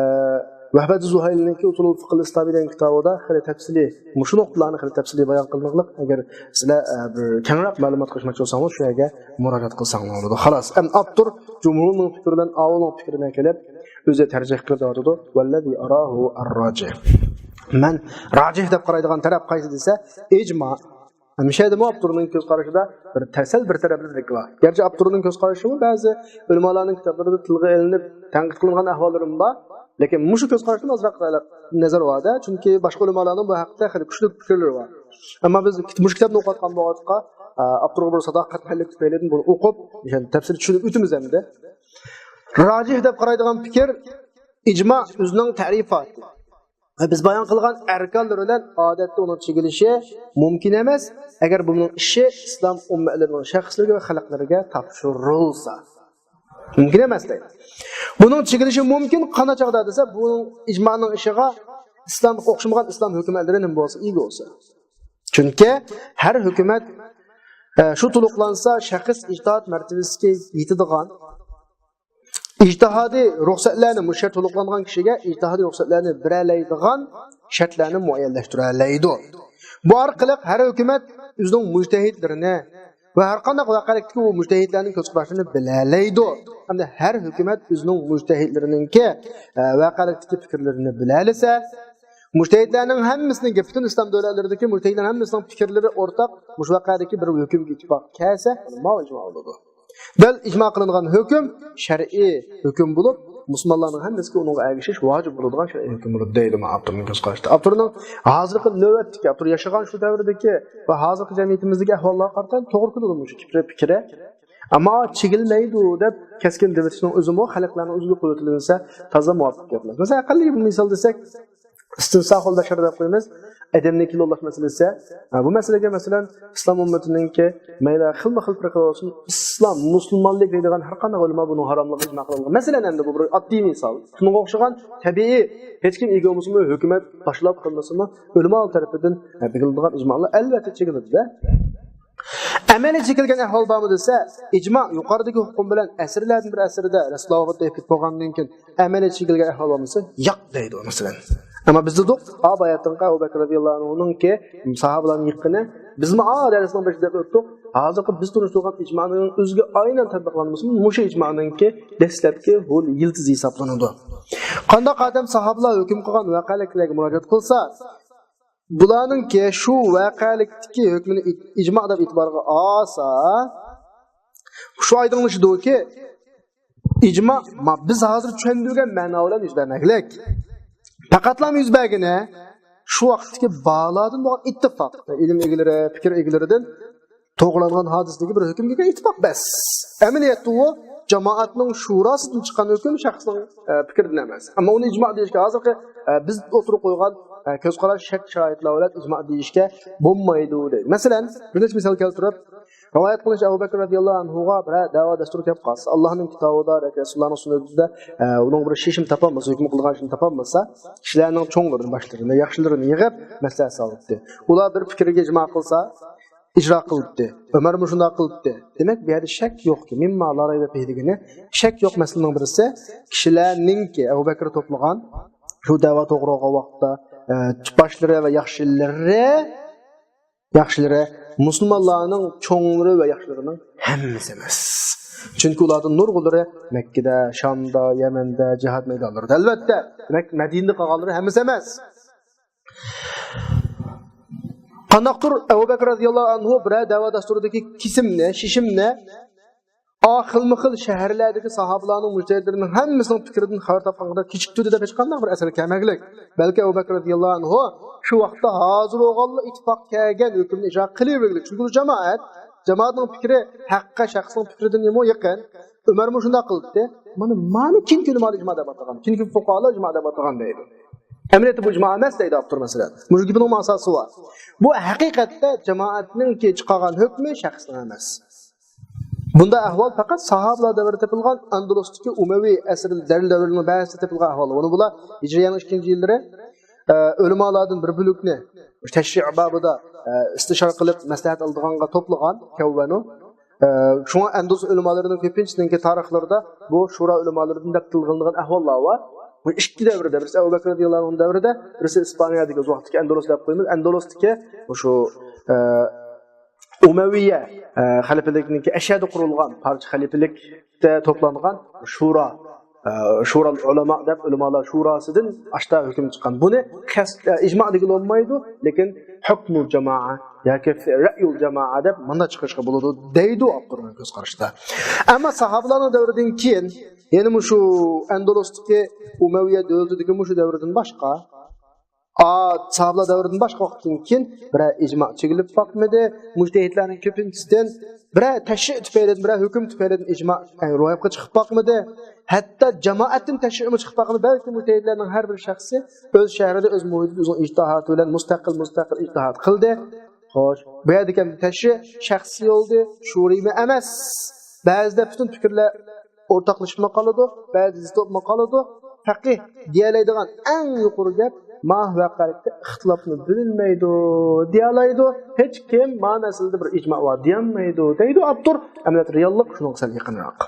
ۋەھبەتى زۇھايلىنىڭكى ئۇسۇلۇل فىقھىل ئىسلامىي دېگەن كىتابىدا خېلى تەپسىلىي، مۇشۇ نۇقتىلارنى خېلى تەپسىلىي بايان قىلدۇقلۇق. ئەگەر سىلەر، ئە، بىر كەڭرەك مەلۇمات قىلىشماقچى بولساڭلار، شۇ يەرگە مۇراجىئەت قىلساڭلار بولىدۇ. خالاس. ئەمدى ئاپتور جۇمھۇرنىڭ پىكرى بىلەن ئاۋۇنىڭ پىكرىنى كېلىپ، ئۆزى تەرجىھ قىلىپ دەۋاتىدۇ. ۋەللەزى ئاراه ئەرراجىھ. مەن راجىھ دەپ قارايدىغان تەرەپ قايسى دېسە، ئىجما. مۇشۇ يەردىمۇ ئاپتورنىڭ كۆز قارىشىدا بىر تەسەل بىر تەرەپلىمىلىك بار. گەرچە ئاپتورنىڭ كۆز قارىشىمۇ بەزى ئۆلىمالارنىڭ كىتابلىرىدا تىلغا ئېلىنىپ تەنقىد قىلىنغان ئەھۋاللىرىمۇ بار، لېكىن مۇشۇ كۆز قاراشتىن ئازراق نەزەر بار-دە، چۈنكى باشقا ئۆلىمالارنىڭ بۇ ھەقتە خېلى كۈچلۈك پىكىرلىرى بار. ئەمما بىز مۇشۇ كىتابنى ئوقۇۋاتقان بولغاچقا، ئاپتورغا بىر ساداقەتمەنلىك تۈپەيلىدىن بۇنى ئوقۇپ، يەنى تەپسىلىي چۈشىنىپ ئۆتىمىز ئەمدى. راجىھ دەپ قارايدىغان پىكىر ئىجما ئۆزىنىڭ تەرىپاتى. ۋە بىز بايان قىلغان ئەركانلىرى بىلەن ئادەتتە ئۇنىڭ چېگىلىشى مۇمكىن ئەمەس، ئەگەر بۇنىڭ ئىشى ئىسلام ئۈممەتلىرىنىڭ شەخسلىرىگە ۋە خەلقلىرىگە تاپشۇرۇلسا. مۇمكىن ئەمەس دەيدۇ. بۇنىڭ چېگىلىشى مۇمكىن، قانداق چاغدا دېسە، بۇنىڭ ئىجمانىڭ ئىشىغا ئىسلامغا ئوخشىمىغان ئىسلام ھۆكۈمەتلىرى نېمە بولسا، ئىگە بولسا. چۈنكى ھەر ھۆكۈمەت، ئە، شۇ تولۇقلانسا، شەخس ئىجتىھات مەرتىۋىسىگە يېتىدىغان، ئىجتىھادىي رۇخسەتلەرنى، مۇشۇ يەردە تولۇقلانغان كىشىگە ئىجتىھادىي رۇخسەتلەرنى بېرەلەيدىغان شەرتلەرنى مۇئەييەنلەشتۈرەلەيدۇ. بۇ ئارقىلىق ھەر ھۆكۈمەت ئۆزىنىڭ مۇجتەھىدلىرىنى ۋە ھەر قانداق ۋەقەلىكتىكى ئۇ مۇجتەھىدلەرنىڭ كۆز قاراشلىرىنى بىلەلەيدۇ. ھەمدە ھەر ھۆكۈمەت ئۆزىنىڭ مۇجتەھىدلىرىنىڭكى، ئە، ۋەقەلىكتىكى پىكىرلىرىنى بىلەلىسە، مۇجتەھىدلەرنىڭ ھەممىسىنىڭ گېپى، پۈتۈن ئىسلام دۆلەتلىرىدىكى مۇجتەھىدلەر ھەممىسىنىڭ پىكىرلىرى ئورتاق، مۇشۇ ۋەقەدىكى بىر ھۆكۈمگە ئىتتىپاق كەلسە، ماۋۇ ئىجما بولىدۇ. دەل ئىجما قىلىنغان ھۆكۈم شەرئىي ھۆكۈم بولۇپ، مۇسۇلمانلارنىڭ ھەممىسىگە ئۇنىڭغا ئەگىشىش ۋاجىپ بولىدىغان شەرئىي ھۆكۈم بولىدۇ دەيدۇ ئاپتورنىڭ كۆز قارىشىدا. ئاپتورنىڭ ھازىرقى نۆۋەتتىكى، ئاپتور ياشىغان شۇ دەۋردىكى ۋە ھازىرقى جەمئىيىتىمىزدىكى ئەھۋاللارغا قارىتا توغرا كېلىدۇ مۇشۇ پىكرى. ئەمما چېگىلمەيدۇ دەپ كەسكىن دېۋېتىشنىڭ ئۆزىمۇ خەلقلەرنىڭ ئۆزىگە قويۇۋېتىلسە تازا مۇۋاپىق گەپ ئەمەس. مەسىلەن، ئەقەللىي بىر مىسال دېسەك، ئىستىنساخۇل بەشەر دەپ قويىمىز. ئادەمنى كىلولاش مەسىلىسى. ھە، بۇ مەسىلىگە، مەسىلەن، ئىسلام ئۈممىتىنىڭكى مەيلى خىلمۇ خىل پىرقە بولسۇن، ئىسلام، مۇسۇلمانلىق دەيدىغان ھەر قانداق ئۆلىما بۇنىڭ ھاراملىقىغا ئىجما قىلىنغان. مەسىلەن، ئەمدى بۇ بىر ئاددىي مىسال. شۇنىڭغا ئوخشىغان تەبىئىي، ھېچكىم ئىگە بولمىسىمۇ، ھۆكۈمەت باشلاپ قىلمىسىمۇ، ئۆلىما تەرىپىدىن، ھە، بېكىنىدىغان ئىجمالار ئەلۋەتتە چېكىنىدۇ-دە. ئەمەلىي چېكىلگەن ئەھۋال بارمۇ دېسە، ئىجما يۇقىرىدىكى ھۇكۇم بىلەن ئەسىرلەردىن بىر ئەسىردە رەسۇلۇللاھ ۋاپات ئېتىپ بولغاندىن كېيىن ئەمەلىي چېكىلگەن ئەھۋال بولمىسا، ياق دەيدۇ، مەسىلەن. ئەمما بىز دېدۇق، ئا باياتىنقى ئەبۇ بەكىر رەزىياللاھۇ ئەنھۇنىڭكى ساھابىلارنى يىغقىنى، بىزمۇ ئا دەرسنىڭ بېشىدا دەپ ئۆتتۇق. ھازىرقى بىز تونۇشتۇرغان ئىجمانىڭ ئۆزىگە ئاينەن تەتبىقلانمىسىمۇ، مۇشۇ ئىجمانىڭكى دەسلەپكى ھول يىلتىزى ھېسابلىنىدۇ. قانداق ئادەم ساھابىلار ھۆكۈم قىلغان ۋەقەلىكلەرگە مۇراجىئەت قىلسا، بۇلارنىڭكى شۇ ۋەقەلىكتىكى ھۆكمىنى ئىت-، ئىجما دەپ ئېتىبارغا ئالسا، شۇ ئايدىڭلىشىدۇكى، ئىجما، ما-، بىز ھازىر چۈشەندۈرگەن مەنا بىلەن يۈز بەرمەكلىك. پەقەتلا يۈز بەرگىنى شۇ ۋاقىتتىكى بالاردىن بولغان ئىتتىپاق، ئىلىم ئىگىلىرى، پىكىر ئىگىلىرىدىن توغرىلانغان ھادىسىدىكى بىر ھۆكۈمگە ئىتتىپاق بەس. ئەمەلىيەتتە ئۇ جامائەتنىڭ شۇراسىدىن چىققان ھۆكۈم شەخسنىڭ، ئە، پىكرىدىن ئەمەس. ئەمما ئۇنى ئىجما دېيىشكە ھازىرقى، ئە، بىز ئوتتۇرىغا قويغان، ئە، كۆز قاراش شەك شارائىتلار بىلەن ئىجما دېيىشكە بولمايدۇ دەيدۇ. مەسىلەن، بىر نەچچە مىسال كەلتۈرۈپ، رىۋايەت قىلىنىش ئەبۇ بەكىر رەزىياللاھۇ ئەنھۇغا بىرەر دەۋا دەستۇرى كەپ قالسا، ئاللاھنىڭ كىتابىدا ياكى رەسۇلۇللاھنىڭ سۈننىتىدە، ئە، ئۇنىڭ بىر شېشىم تاپالمىسا، ھۆكۈم قىلىدىغان شېشىم تاپالمىسا، كىشىلەرنىڭ چوڭلىرىنى، باشلىرىنى، ياخشىلىرىنى يىغىپ مەسلىھەت سالاتتى. ئۇلار بىر پىكىرگە ئىجما قىلسا، ئىجرا قىلاتتى. ئۆمەر مۇشۇنداق قىلاتتى. دېمەك، بۇ يەردە شەك يوقكى، مىمما لا رەيبە فىھ دېگىنى شەك يوق مەسىلىنىڭ بىرسى، كىشىلەرنىڭكى ئەبۇ بەكىر توپلىغان شۇ دەۋا توغرا بولغان ۋاقىتتا، ئە، باشلىرى ۋە ياخشىلىرى، ياخشىلىرى مۇسۇلمانلارنىڭ چوڭلىرى ۋە ياخشىلىرىنىڭ ھەممىسى ئەمەس. چۈنكى ئۇلاردىن نۇرغۇنلىرى مەككىدە، شامدا، يەمەندە، جىھاد مەيدانلىرىدا. ئەلۋەتتە، دېمەك، مەدىنىدە قالغانلىرى ھەممىسى ئەمەس. قانداقتۇر ئەبۇ بەكىر رەزىياللاھۇ ئەنھۇ بىرەر دەۋا دەستۇرىدىكى كېسىمنى، شېشىمنى، ئا خىلمۇ خىل شەھەرلەردىكى ساھابىلارنىڭ مۇجتەھىدلىرىنىڭ ھەممىسىنىڭ پىكرىدىن خەۋەر تاپقانغا كېچىكتۈردى دەپ ھېچقانداق بىر ئەسەر كەلمەگلىك. بەلكى ئەبۇ بەكىر رەزىياللاھۇ ئەنھۇ شۇ ۋاقىتتا ھازىر بولغانلا ئىتتىپاق كەلگەن ھۆكۈمنى ئىجرا قىلىۋەرگلىك. چۈنكى بۇ جامائەت جامائەتنىڭ پىكرى ھەققە شەخسنىڭ پىكرىدىن نېمە يېقىن؟ ئۆمەرمۇ شۇنداق قىلدى. مانا، مانا كېيىنكى ئۆلىمالار ئىجما دەپ ئاتىغان. كېيىنكى فۇقاھالار ئىجما دەپ ئاتىغان دەيدۇ. ئەمەلىيەتتە بۇ ئىجما ئەمەس دەيدۇ ئاپتور مەسىلەن. مۇشۇ گېپىنىڭ ئاساسى بار. بۇ ھەقىقەتتە جامائەتنىڭكى چىقارغان ھۆكمى شەخسنىڭ ئەمەس. بۇنداق ئەھۋال پەقەت ساھابىلار دەۋرىدە تېپىلغان ئەندۇلۇستىكى ئۇمەۋى ئەسىر دەۋرىنىڭ بەزىدە تېپىلغان ئەھۋال. بۇنى بۇلار ھىجرىيەنىڭ ئىككىنچى يىللىرى، ئە، ئۆلىمالارdan بىر بۆلەكنى تەشرىئ بابىدا، ئە، ئىستىشارە قىلىپ مەسلىھەت ئالىدىغانغا توپلىغان كەۋۋەنۇ. ئە، شۇڭا ئەندۇلۇس ئۆلىمالىرىنىڭ كۆپىنچىسىنىڭكى تارىخلىرىدا بۇ شۇرا ئۆلىمالىرىدىن دەپ تىلغا ئېلىنغان ئەھۋاللار بار. بۇ ئىككى دەۋردە، بىرسى ئەبۇ بەكرى رەزىياللاھۇ ئەنھۇ دەۋرىدە، بىرسى ئىسپانىيەدىكى، ئۆز ۋاقتىدىكى ئەندۇلۇس دەپ قويىمىز، ئەندۇلۇستىكى شۇ، ئە، ئۇمەۋىيە، ئە، خەلىپىلىكنىڭكى ئەشەدە قۇرۇلغان پارچە خەلىپىلىكتە توپلانغان شۇرا، ئە، شۇرال ئۇلەما دەپ ئۆلىمالار شۇراسىدىن ئاشتا ھۆكۈم چىققان. بۇنى قەست-، ئە، ئىجما دېگىلى بولمايدۇ، لېكىن ھۆكمۇل جامائە ياكى رەيۇل جامائە دەپ مۇنداق چىقىرىشقا بولىدۇ دەيدۇ ئاپتورنىڭ كۆز قارىشىدا. ئەمما ساھابىلارنىڭ دەۋرىدىن كېيىن، يەنە مۇشۇ ئەندۇلۇستىكى ئۇمەۋىيە دۆلىتىدىكى مۇشۇ دەۋردىن باشقا، ئا، ساھابىلار دەۋرىدىن باشقا ۋاقىتتىن كېيىن بىرەر ئىجما چىگىلىپ باقمىدى. مۇجتەھىدلەرنىڭ كۆپىنچىسىدىن بىرەر تەشرىئ تۈپەيلىدىن، بىرەر ھۆكۈم تۈپەيلىدىن ئىجما، يەنى روياپقا چىقىپ باقمىدى. ھەتتا جامائەتتىن تەشرىئمۇ چىقىپ باقمىدى. بەلكى مۇجتەھىدلەرنىڭ ھەر بىر شەخسى ئۆز شەھىرىدە، ئۆز مۇھىتىدا، ئۆزىنىڭ ئىجتىھاتى بىلەن مۇستەقىل، مۇستەقىل ئىجتىھات قىلدى. خوش، بۇ يەردىكى تەشرىئ شەخسىي بولدى، شۇرىمۇ ئەمەس. بەزىدە پۈتۈن پىكىرلەر ئورتاقلىشىپمۇ قالىدۇ، بەزىدە زىت بولۇپمۇ قالىدۇ. پەقىھ دېيەلەيدىغان ئەڭ يۇقىرى گەپ، ما ۋەقەلىكتە ئىختىلاپنى بىلمەيدۇ دېيەلەيدۇ. ھېچكىم ما مەسىلىدە بىر ئىجما بار دېيەلمەيدۇ دەيدۇ ئاپتور. ئەمەلىيەتتە رېئاللىق شۇنىڭغا سەل يېقىنراق.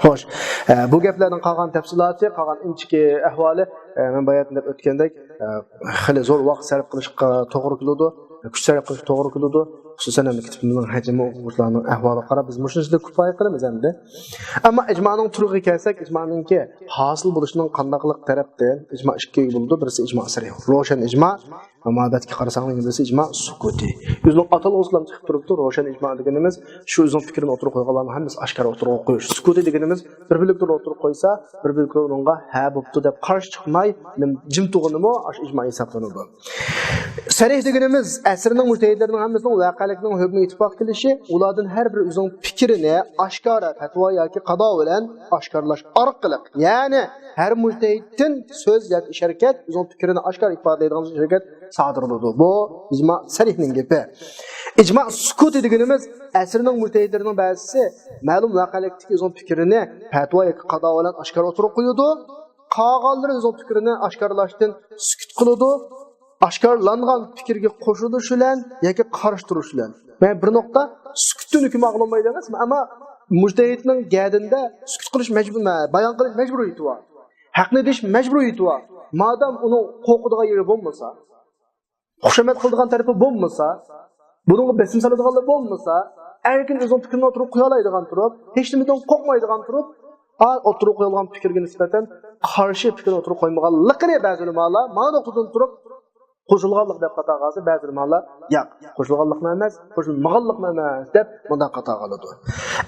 خوش، ئە، بۇ گەپلەرنىڭ قالغان تەپسىلاتى، قالغان ئىنچىكە ئەھۋالى، ئە، مەن باياتىن دەپ ئۆتكەندەك، ئە، خېلى زور ۋاقىت سەرپ قىلىشقا توغرا كېلىدۇ، كۈچ سەرپ قىلىشقا توغرا كېلىدۇ. خۇسۇسەن، ئەمدى كىتابىمىزنىڭ ھەجمى، ئوقۇغۇچىلارنىڭ ئەھۋالىغا قاراپ، بىز مۇشۇنىڭ ئىچىدە كۇپايە قىلىمىز ئەمدى. ئەمما ئىجمانىڭ تۈرىگە كەلسەك، ئىجمانىڭكى ھاسىل بولۇشىنىڭ قانداقلىق تەرەپتىن ئىجما ئىككىگە بۆلىدۇ. بىرسى ئىجما سەرىھ، روشەن ئىجما، ئەمما بەتكە قارىساڭلار، يەنە بىرسى ئىجما سۈكۇتى. ئۆزىنىڭ ئاتالغۇسىدىلا چىقىپ تۇرۇپتۇ. روشەن ئىجما دېگىنىمىز شۇ ئۆزىنىڭ پىكرىنى ئوتتۇرىغا قويغانلارنىڭ ھەممىسى ئاشكارا ئوتتۇرىغا قويۇش. سۈكۇتى دېگىنىمىز بىر بۆلەكتە ئوتتۇرىغا قويسا، بىر بۆلەكتە ئۇنىڭغا ھە بوپتۇ دەپ قارشى چىقماي، جىم تۇرغىنىمۇ ئاشۇ ئىجما ھېسابلىنىدۇ. سەرىھ دېگىنىمىز ئەسىرنىڭ مۇجتەھىدلىرىنىڭ ھەممىسىنىڭ ۋەقەلىكنىڭ ھۆكمىگە ئىتتىپاق كېلىشى، ئۇلاردىن ھەر بىرى ئۆزىنىڭ پىكرىنى ئاشكارا پەتىۋا ياكى قازا بىلەن ئاشكارىلاش ئارقىلىق، يەنى ھەر مۇجتەھىدتىن سۆز ياكى ئىش ھەرىكەت، ئۆزىنىڭ پىكرىنى ئاشكارا ئىپادىلەيدىغان ئىش ھەرىكەت سادىر بولىدۇ. بۇ ئىجما سەرىھنىڭ گېپى. ئىجما سۈكۇتى دېگىنىمىز ئەسىرنىڭ مۇجتەھىدلىرىنىڭ بەزىسى مەلۇم ۋەقەلىكتىكى ئۆزىنىڭ پىكرىنى پەتىۋا ياكى قازا بىلەن ئاشكارا ئوتتۇرىغا قويىدۇ. قالغانلىرى ئۆزىنىڭ پىكرىنى ئاشكارىلاشتىن سۈكۈت قىلىدۇ. ئاشكارىلانغان پىكىرگە قوشۇلۇش بىلەن ياكى قارشى تۇرۇش بىلەن. مەن بىر نۇقتا، سۈكۈتتىن ھۆكۈم ئاغلىنمايدۇ ئەمەس، ئەمما مۇجتەھىدنىڭ گەدىنىدە سۈكۈت قىلىش مەجبۇر، بايان قىلىش مەجبۇرىيىتى بار. ھەقنى دېيىش مەجبۇرىيىتى بار. مادام ئۇنىڭ قورقىدىغان يېرى بولمىسا، خۇشامەت قىلىدىغان تەرىپى بولمىسا، بۇنىڭغا بېسىم سالىدىغانلار بولمىسا، ئەركىن ئۆزىنىڭ پىكرىنى ئوتتۇرىغا قويالايدىغان تۇرۇپ، ھېچنېمىدىن قورقمايدىغان تۇرۇپ، ئا، ئوتتۇرىغا قويۇلغان پىكىرگە نىسبەتەن قارشى پىكىرنى ئوتتۇرىغا قويمىغانلىقىنى بەزى ئۆلىمالار مانا نۇقتىدىن تۇرۇپ قوشۇلغانلىق دەپ خاتا قىلسا، بەزى ئۆلىمالار ياق، قوشۇلغانلىقمۇ ئەمەس، قوشۇلمىغانلىقمۇ ئەمەس دەپ مۇنداق خاتا قىلىدۇ.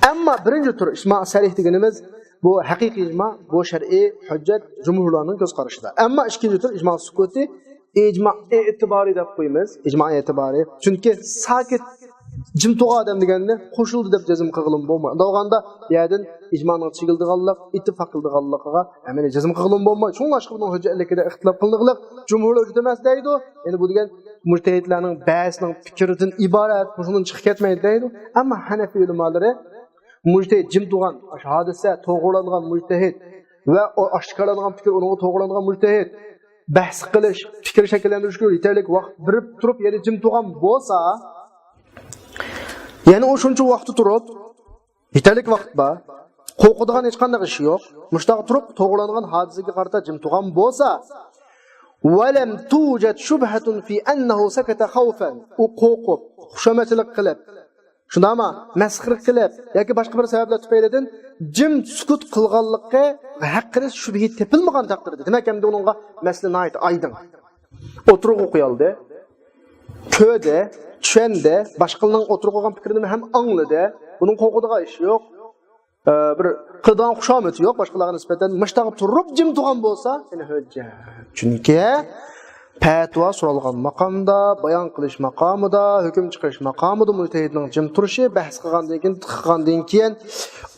ئەمما بىرىنچى تۈر ئىجما سەرىھ دېگىنىمىز بۇ ھەقىقىي ئىجما، بۇ شەرئىي ھۆججەت جۇمھۇرلارنىڭ كۆز قارىشىدا. ئەمما ئىككىنچى تۈر ئىجما سۈكۇتى، ئىجما ئېتىبارى دەپ قويىمىز. ئىجما ئېتىبارى. چۈنكى ساكىت، جىم تۇرغان ئادەم دېگەننى قوشۇلدى دەپ جەزم قىلغىلىمۇ بولمايدۇ. ئۇنداق بولغاندا، بۇ يەردىن ئىجمانىڭ چېكىلىدىغانلىق، ئىتتىپاق قىلىدىغانلىقىغا ئەمەلىي جەزم قىلغىلىمۇ بولمايدۇ. شۇڭلاشقا بۇنىڭ ھۆججەتلىكىدە ئىختىلاپ قىلىنغانلىق، جۇمھۇرلار ھۆججەت ئەمەس دەيدۇ. يەنى بۇ دېگەن مۇجتەھىدلەرنىڭ بەزىسىنىڭ پىكرىدىن ئىبارەت، مۇشۇنىڭدىن چىقىپ كەتمەيدۇ دەيدۇ. ئەمما ھەنەفىي ئۆلىمالىرى مۇجتەھىد جىم تۇرغان، ئاشۇ ھادىسە توغرىلانغان مۇجتەھىد ۋە ئاشكارىلانغان پىكىر ئۇنىڭغا توغرىلانغان مۇجتەھىد، بەھس قىلىش، پىكىر شەكىللەندۈرۈشكە يېتەرلىك ۋاقىت بېرىپ تۇرۇپ، يەنە جىم تۇرغان بولسا، يەنە ئۇ شۇنچە ۋاقىتتا تۇرۇپ، يېتەرلىك ۋاقىت بار، قورقىدىغان ھېچقانداق ئىش يوق، مۇشۇنداق تۇرۇپ توغرىلانغان ھادىسىگە قارىتا جىم تۇرغان بولسا، ولم توجد شبهة في أنه سكت خوفا، ئۇ قورقۇپ، خۇشامەتچىلىك قىلىپ، شۇنداقمۇ؟ مەسخىرە قىلىپ ياكى باشقا بىر سەۋەبلەر تۈپەيلىدىن جىم سۈكۈت قىلغانلىقى ھەققىدە شۈبھە تېپىلمىغان تەقدىردە، دېمەك، ئەمدى ئۇنىڭغا مەسىلە ناھايىتى ئايدىڭ. ئوتتۇرىغا قويالدى، كۆردى، چۈشەندى، باشقىلارنىڭ ئوتتۇرىغا قويغان پىكرىنى ھەم ئاڭلىدى. بۇنىڭ قورقىدىغان ئىشى يوق. ئە، بىر قىلىدىغان خۇشامىتى يوق باشقىلارغا نىسبەتەن. مۇشتاق تۇرۇپ جىم تۇرغان بولسا، يەنە ھۆججەت. چۈنكى پەتىۋا سورالغان ماقامدا، بايان قىلىش ماقامىدا، ھۆكۈم چىقىرىش ماقامىدا مۇجتەھىدنىڭ جىم تۇرۇشى، بەھس قىلغاندىن كېيىن، تىقىغاندىن كېيىن،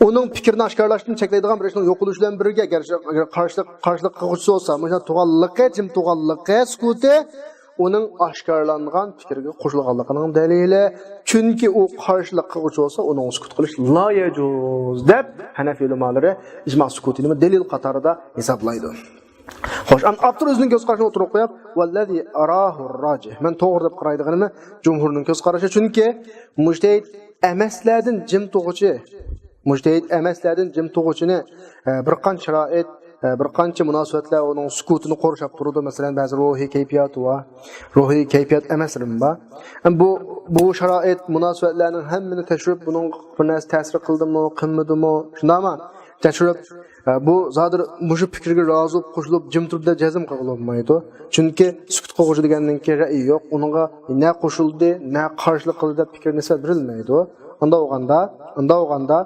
ئۇنىڭ پىكرىنى ئاشكارىلاشتىن چەكلەيدىغان بىر ئىشنىڭ يوق بولۇشى بىلەن بىرگە، گەرچە قارشىلىق، قارشىلىق قىلغۇچىسى بولسا، مۇشۇنداق تۇغانلىقى، جىم تۇغانلىقى، سۈكۇتى، ئۇنىڭ ئاشكارىلانغان پىكىرگە قوشۇلغانلىقىنىڭ دەلىلى. چۈنكى ئۇ قارشىلىق قىلغۇچى بولسا، ئۇنىڭغا سۈكۈت قىلىش لا يەجۇز، دەپ ھەنەفىي ئۆلىمالىرى ئىجما سۈكۇتىنى دەلىل قاتارىدا ھېسابلايدۇ. خوش، ئەمدى ئاپتور ئۆزىنىڭ كۆز قارىشىنى ئوتتۇرىغا قويۇپ، «ۋەللەزى ئەراھۇر راجىھ»، مەن توغرا دەپ قارايدىغىنىمنى جۇمھۇرنىڭ كۆز قارىشى، چۈنكى مۇجتەھىد ئەمەسلەردىن جىم تۇغۇچى، مۇجتەھىد ئەمەسلەردىن جىم تۇغۇچىنى، ئە، بىر قانچە شارائىت، ئە، بىر قانچە مۇناسىۋەتلەر ئۇنىڭ سۈكۈتىنى قورشاپ تۇرىدۇ. مەسىلەن، بەزى روھىي كەيپىياتى بار، روھىي كەيپىيات ئەمەسلىرىمۇ بار. ئەم، بۇ، بۇ شارائىت، مۇناسىۋەتلەرنىڭ ھەممىنى تەكشۈرۈپ، بۇنىڭغا بىر نەرسە تەسىر قىلدىمۇ، قىلمىدىمۇ، شۇنداقمۇ؟ تەكشۈرۈپ، ئە، بۇ زادىر مۇشۇ پىكىرگە رازى بولۇپ، قوشۇلۇپ، جىم تۇرۇپ دەپ جەزم قىلغىلى بولمايدۇ. چۈنكى سۈكۈت قىلغۇچى دېگەندىن كېيىن رەئىي يوق. ئۇنىڭغا نە قوشۇلدى، نە قارشىلىق قىلدى دەپ پىكىر نىسبەت بېرىلمەيدۇ. ئۇنداق بولغاندا، ئۇنداق بولغاندا،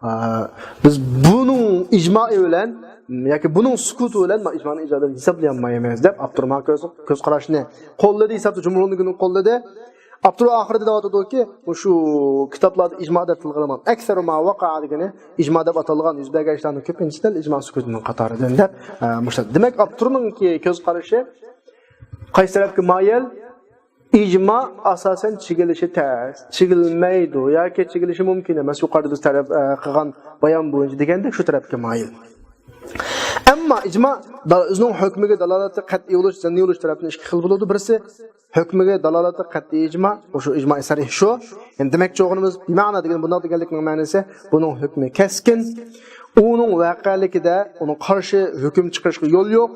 ئا، بىز بۇنىڭ ئىجمائى بىلەن ياكى بۇنىڭ سۈكۇتى بىلەن ما ئىجمانى ئىجادىنى ھېسابلىيالمايمىز دەپ ئاپتور ما كۆز، كۆز قاراشنى قوللىدى، ھېسابتا جۇمھۇرنىڭكىنى قوللىدى. ئاپتور ئاخىرىدا دەۋاتىدۇكى، مۇشۇ كىتابلاردا ئىجما دەپ تىلغا ئېلىنغان، «ئەكسەرۇ ما ۋەقەئە» دېگىنى ئىجما دەپ ئاتالغان يۈز بەرگەن ئىشلارنىڭ كۆپىنچىسى دەل ئىجما سۈكۇتىنىڭ قاتارىدىن دەپ، ئە، مۇشۇ. دېمەك، ئاپتورنىڭكى كۆز قارىشى قايسى تەرەپكە مايىل؟ ئىجما ئاساسەن چىگىلىشى تەس، چىگىلمەيدۇ ياكى چىگىلىشى مۇمكىن ئەمەس، يۇقىرىدا بىز تەرەپ، ئە، قىلغان بايان بويىچە دېگەندەك شۇ تەرەپكە مايىل. ئەمما ئىجما دا-، ئۆزىنىڭ ھۆكمىگە دالالىتى قەتئىي بولۇش، زەننىي بولۇش تەرەپتىن ئىككى خىل بولىدۇ. بىرسى، ھۆكمىگە دالالىتى قەتئىي ئىجما، ئۇ شۇ ئىجمائى سەرىھ شۇ. يەنى دېمەكچى بولغىنىمىز، بىمەنا دېگەن بۇنداق دېگەنلىكنىڭ مەنىسى، بۇنىڭ ھۆكمى كەسكىن، ئۇنىڭ ۋەقەلىكىدە ئۇنىڭ قارشى ھۆكۈم چىقىرىشقا يول يوق.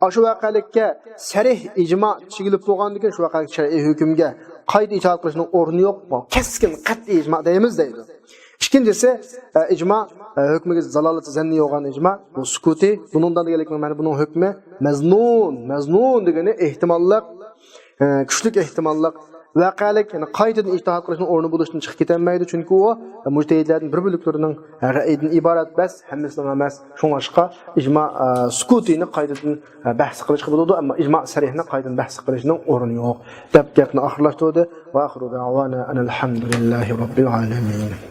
ئاشۇ ۋەقەلىككە سەرىھ ئىجما چىگىلىپ بولغاندىن كېيىن، شۇ ۋەقەلىكتە شەرئىي ھۆكۈمگە قايتا ئىتائەت قىلىشنىڭ ئورنى يوق. بۇ كەسكىن، قەتئىي ئىجما دەيمىز دەيدۇ. ئىككىنچىسى، ئە، ئىجما، ئە، ھۆكمىگە دالالىتى زەننىي بولغان ئىجما، بۇ سۈكۇتى، بۇنىڭدا دېگەنلىكنىڭ مەنى بۇنىڭ ھۆكمى مەزنۇن، مەزنۇن دېگىنى ئېھتىماللىق، ئە، كۈچلۈك ئېھتىماللىق، ۋەقەلىك، يەنى قايتىدىن ئىجتىھات قىلىشنىڭ ئورنى بولۇشتىن چىقىپ كېتەلمەيدۇ، چۈنكى ئۇ، ئە، مۇجتەھىدلەردىن بىر بۆلەكلىرىنىڭ، ئە، رەئىيدىن ئىبارەت، بەس، ھەممىسىنىڭ ئەمەس. شۇڭلاشقا ئىجما، ئە، سۈكۇتىنى قايتىدىن، ئە، بەھس قىلىشقا بولىدۇ، ئەمما ئىجما سەرىھنى قايتىدىن بەھس قىلىشنىڭ ئورنى يوق، دەپ گەپنى ئاخىرلاشتۇردى. ۋە ئاخىرۇ دەۋانا ئەنىل ھەمدۇلىللاھى رەببىل ئالەمىن.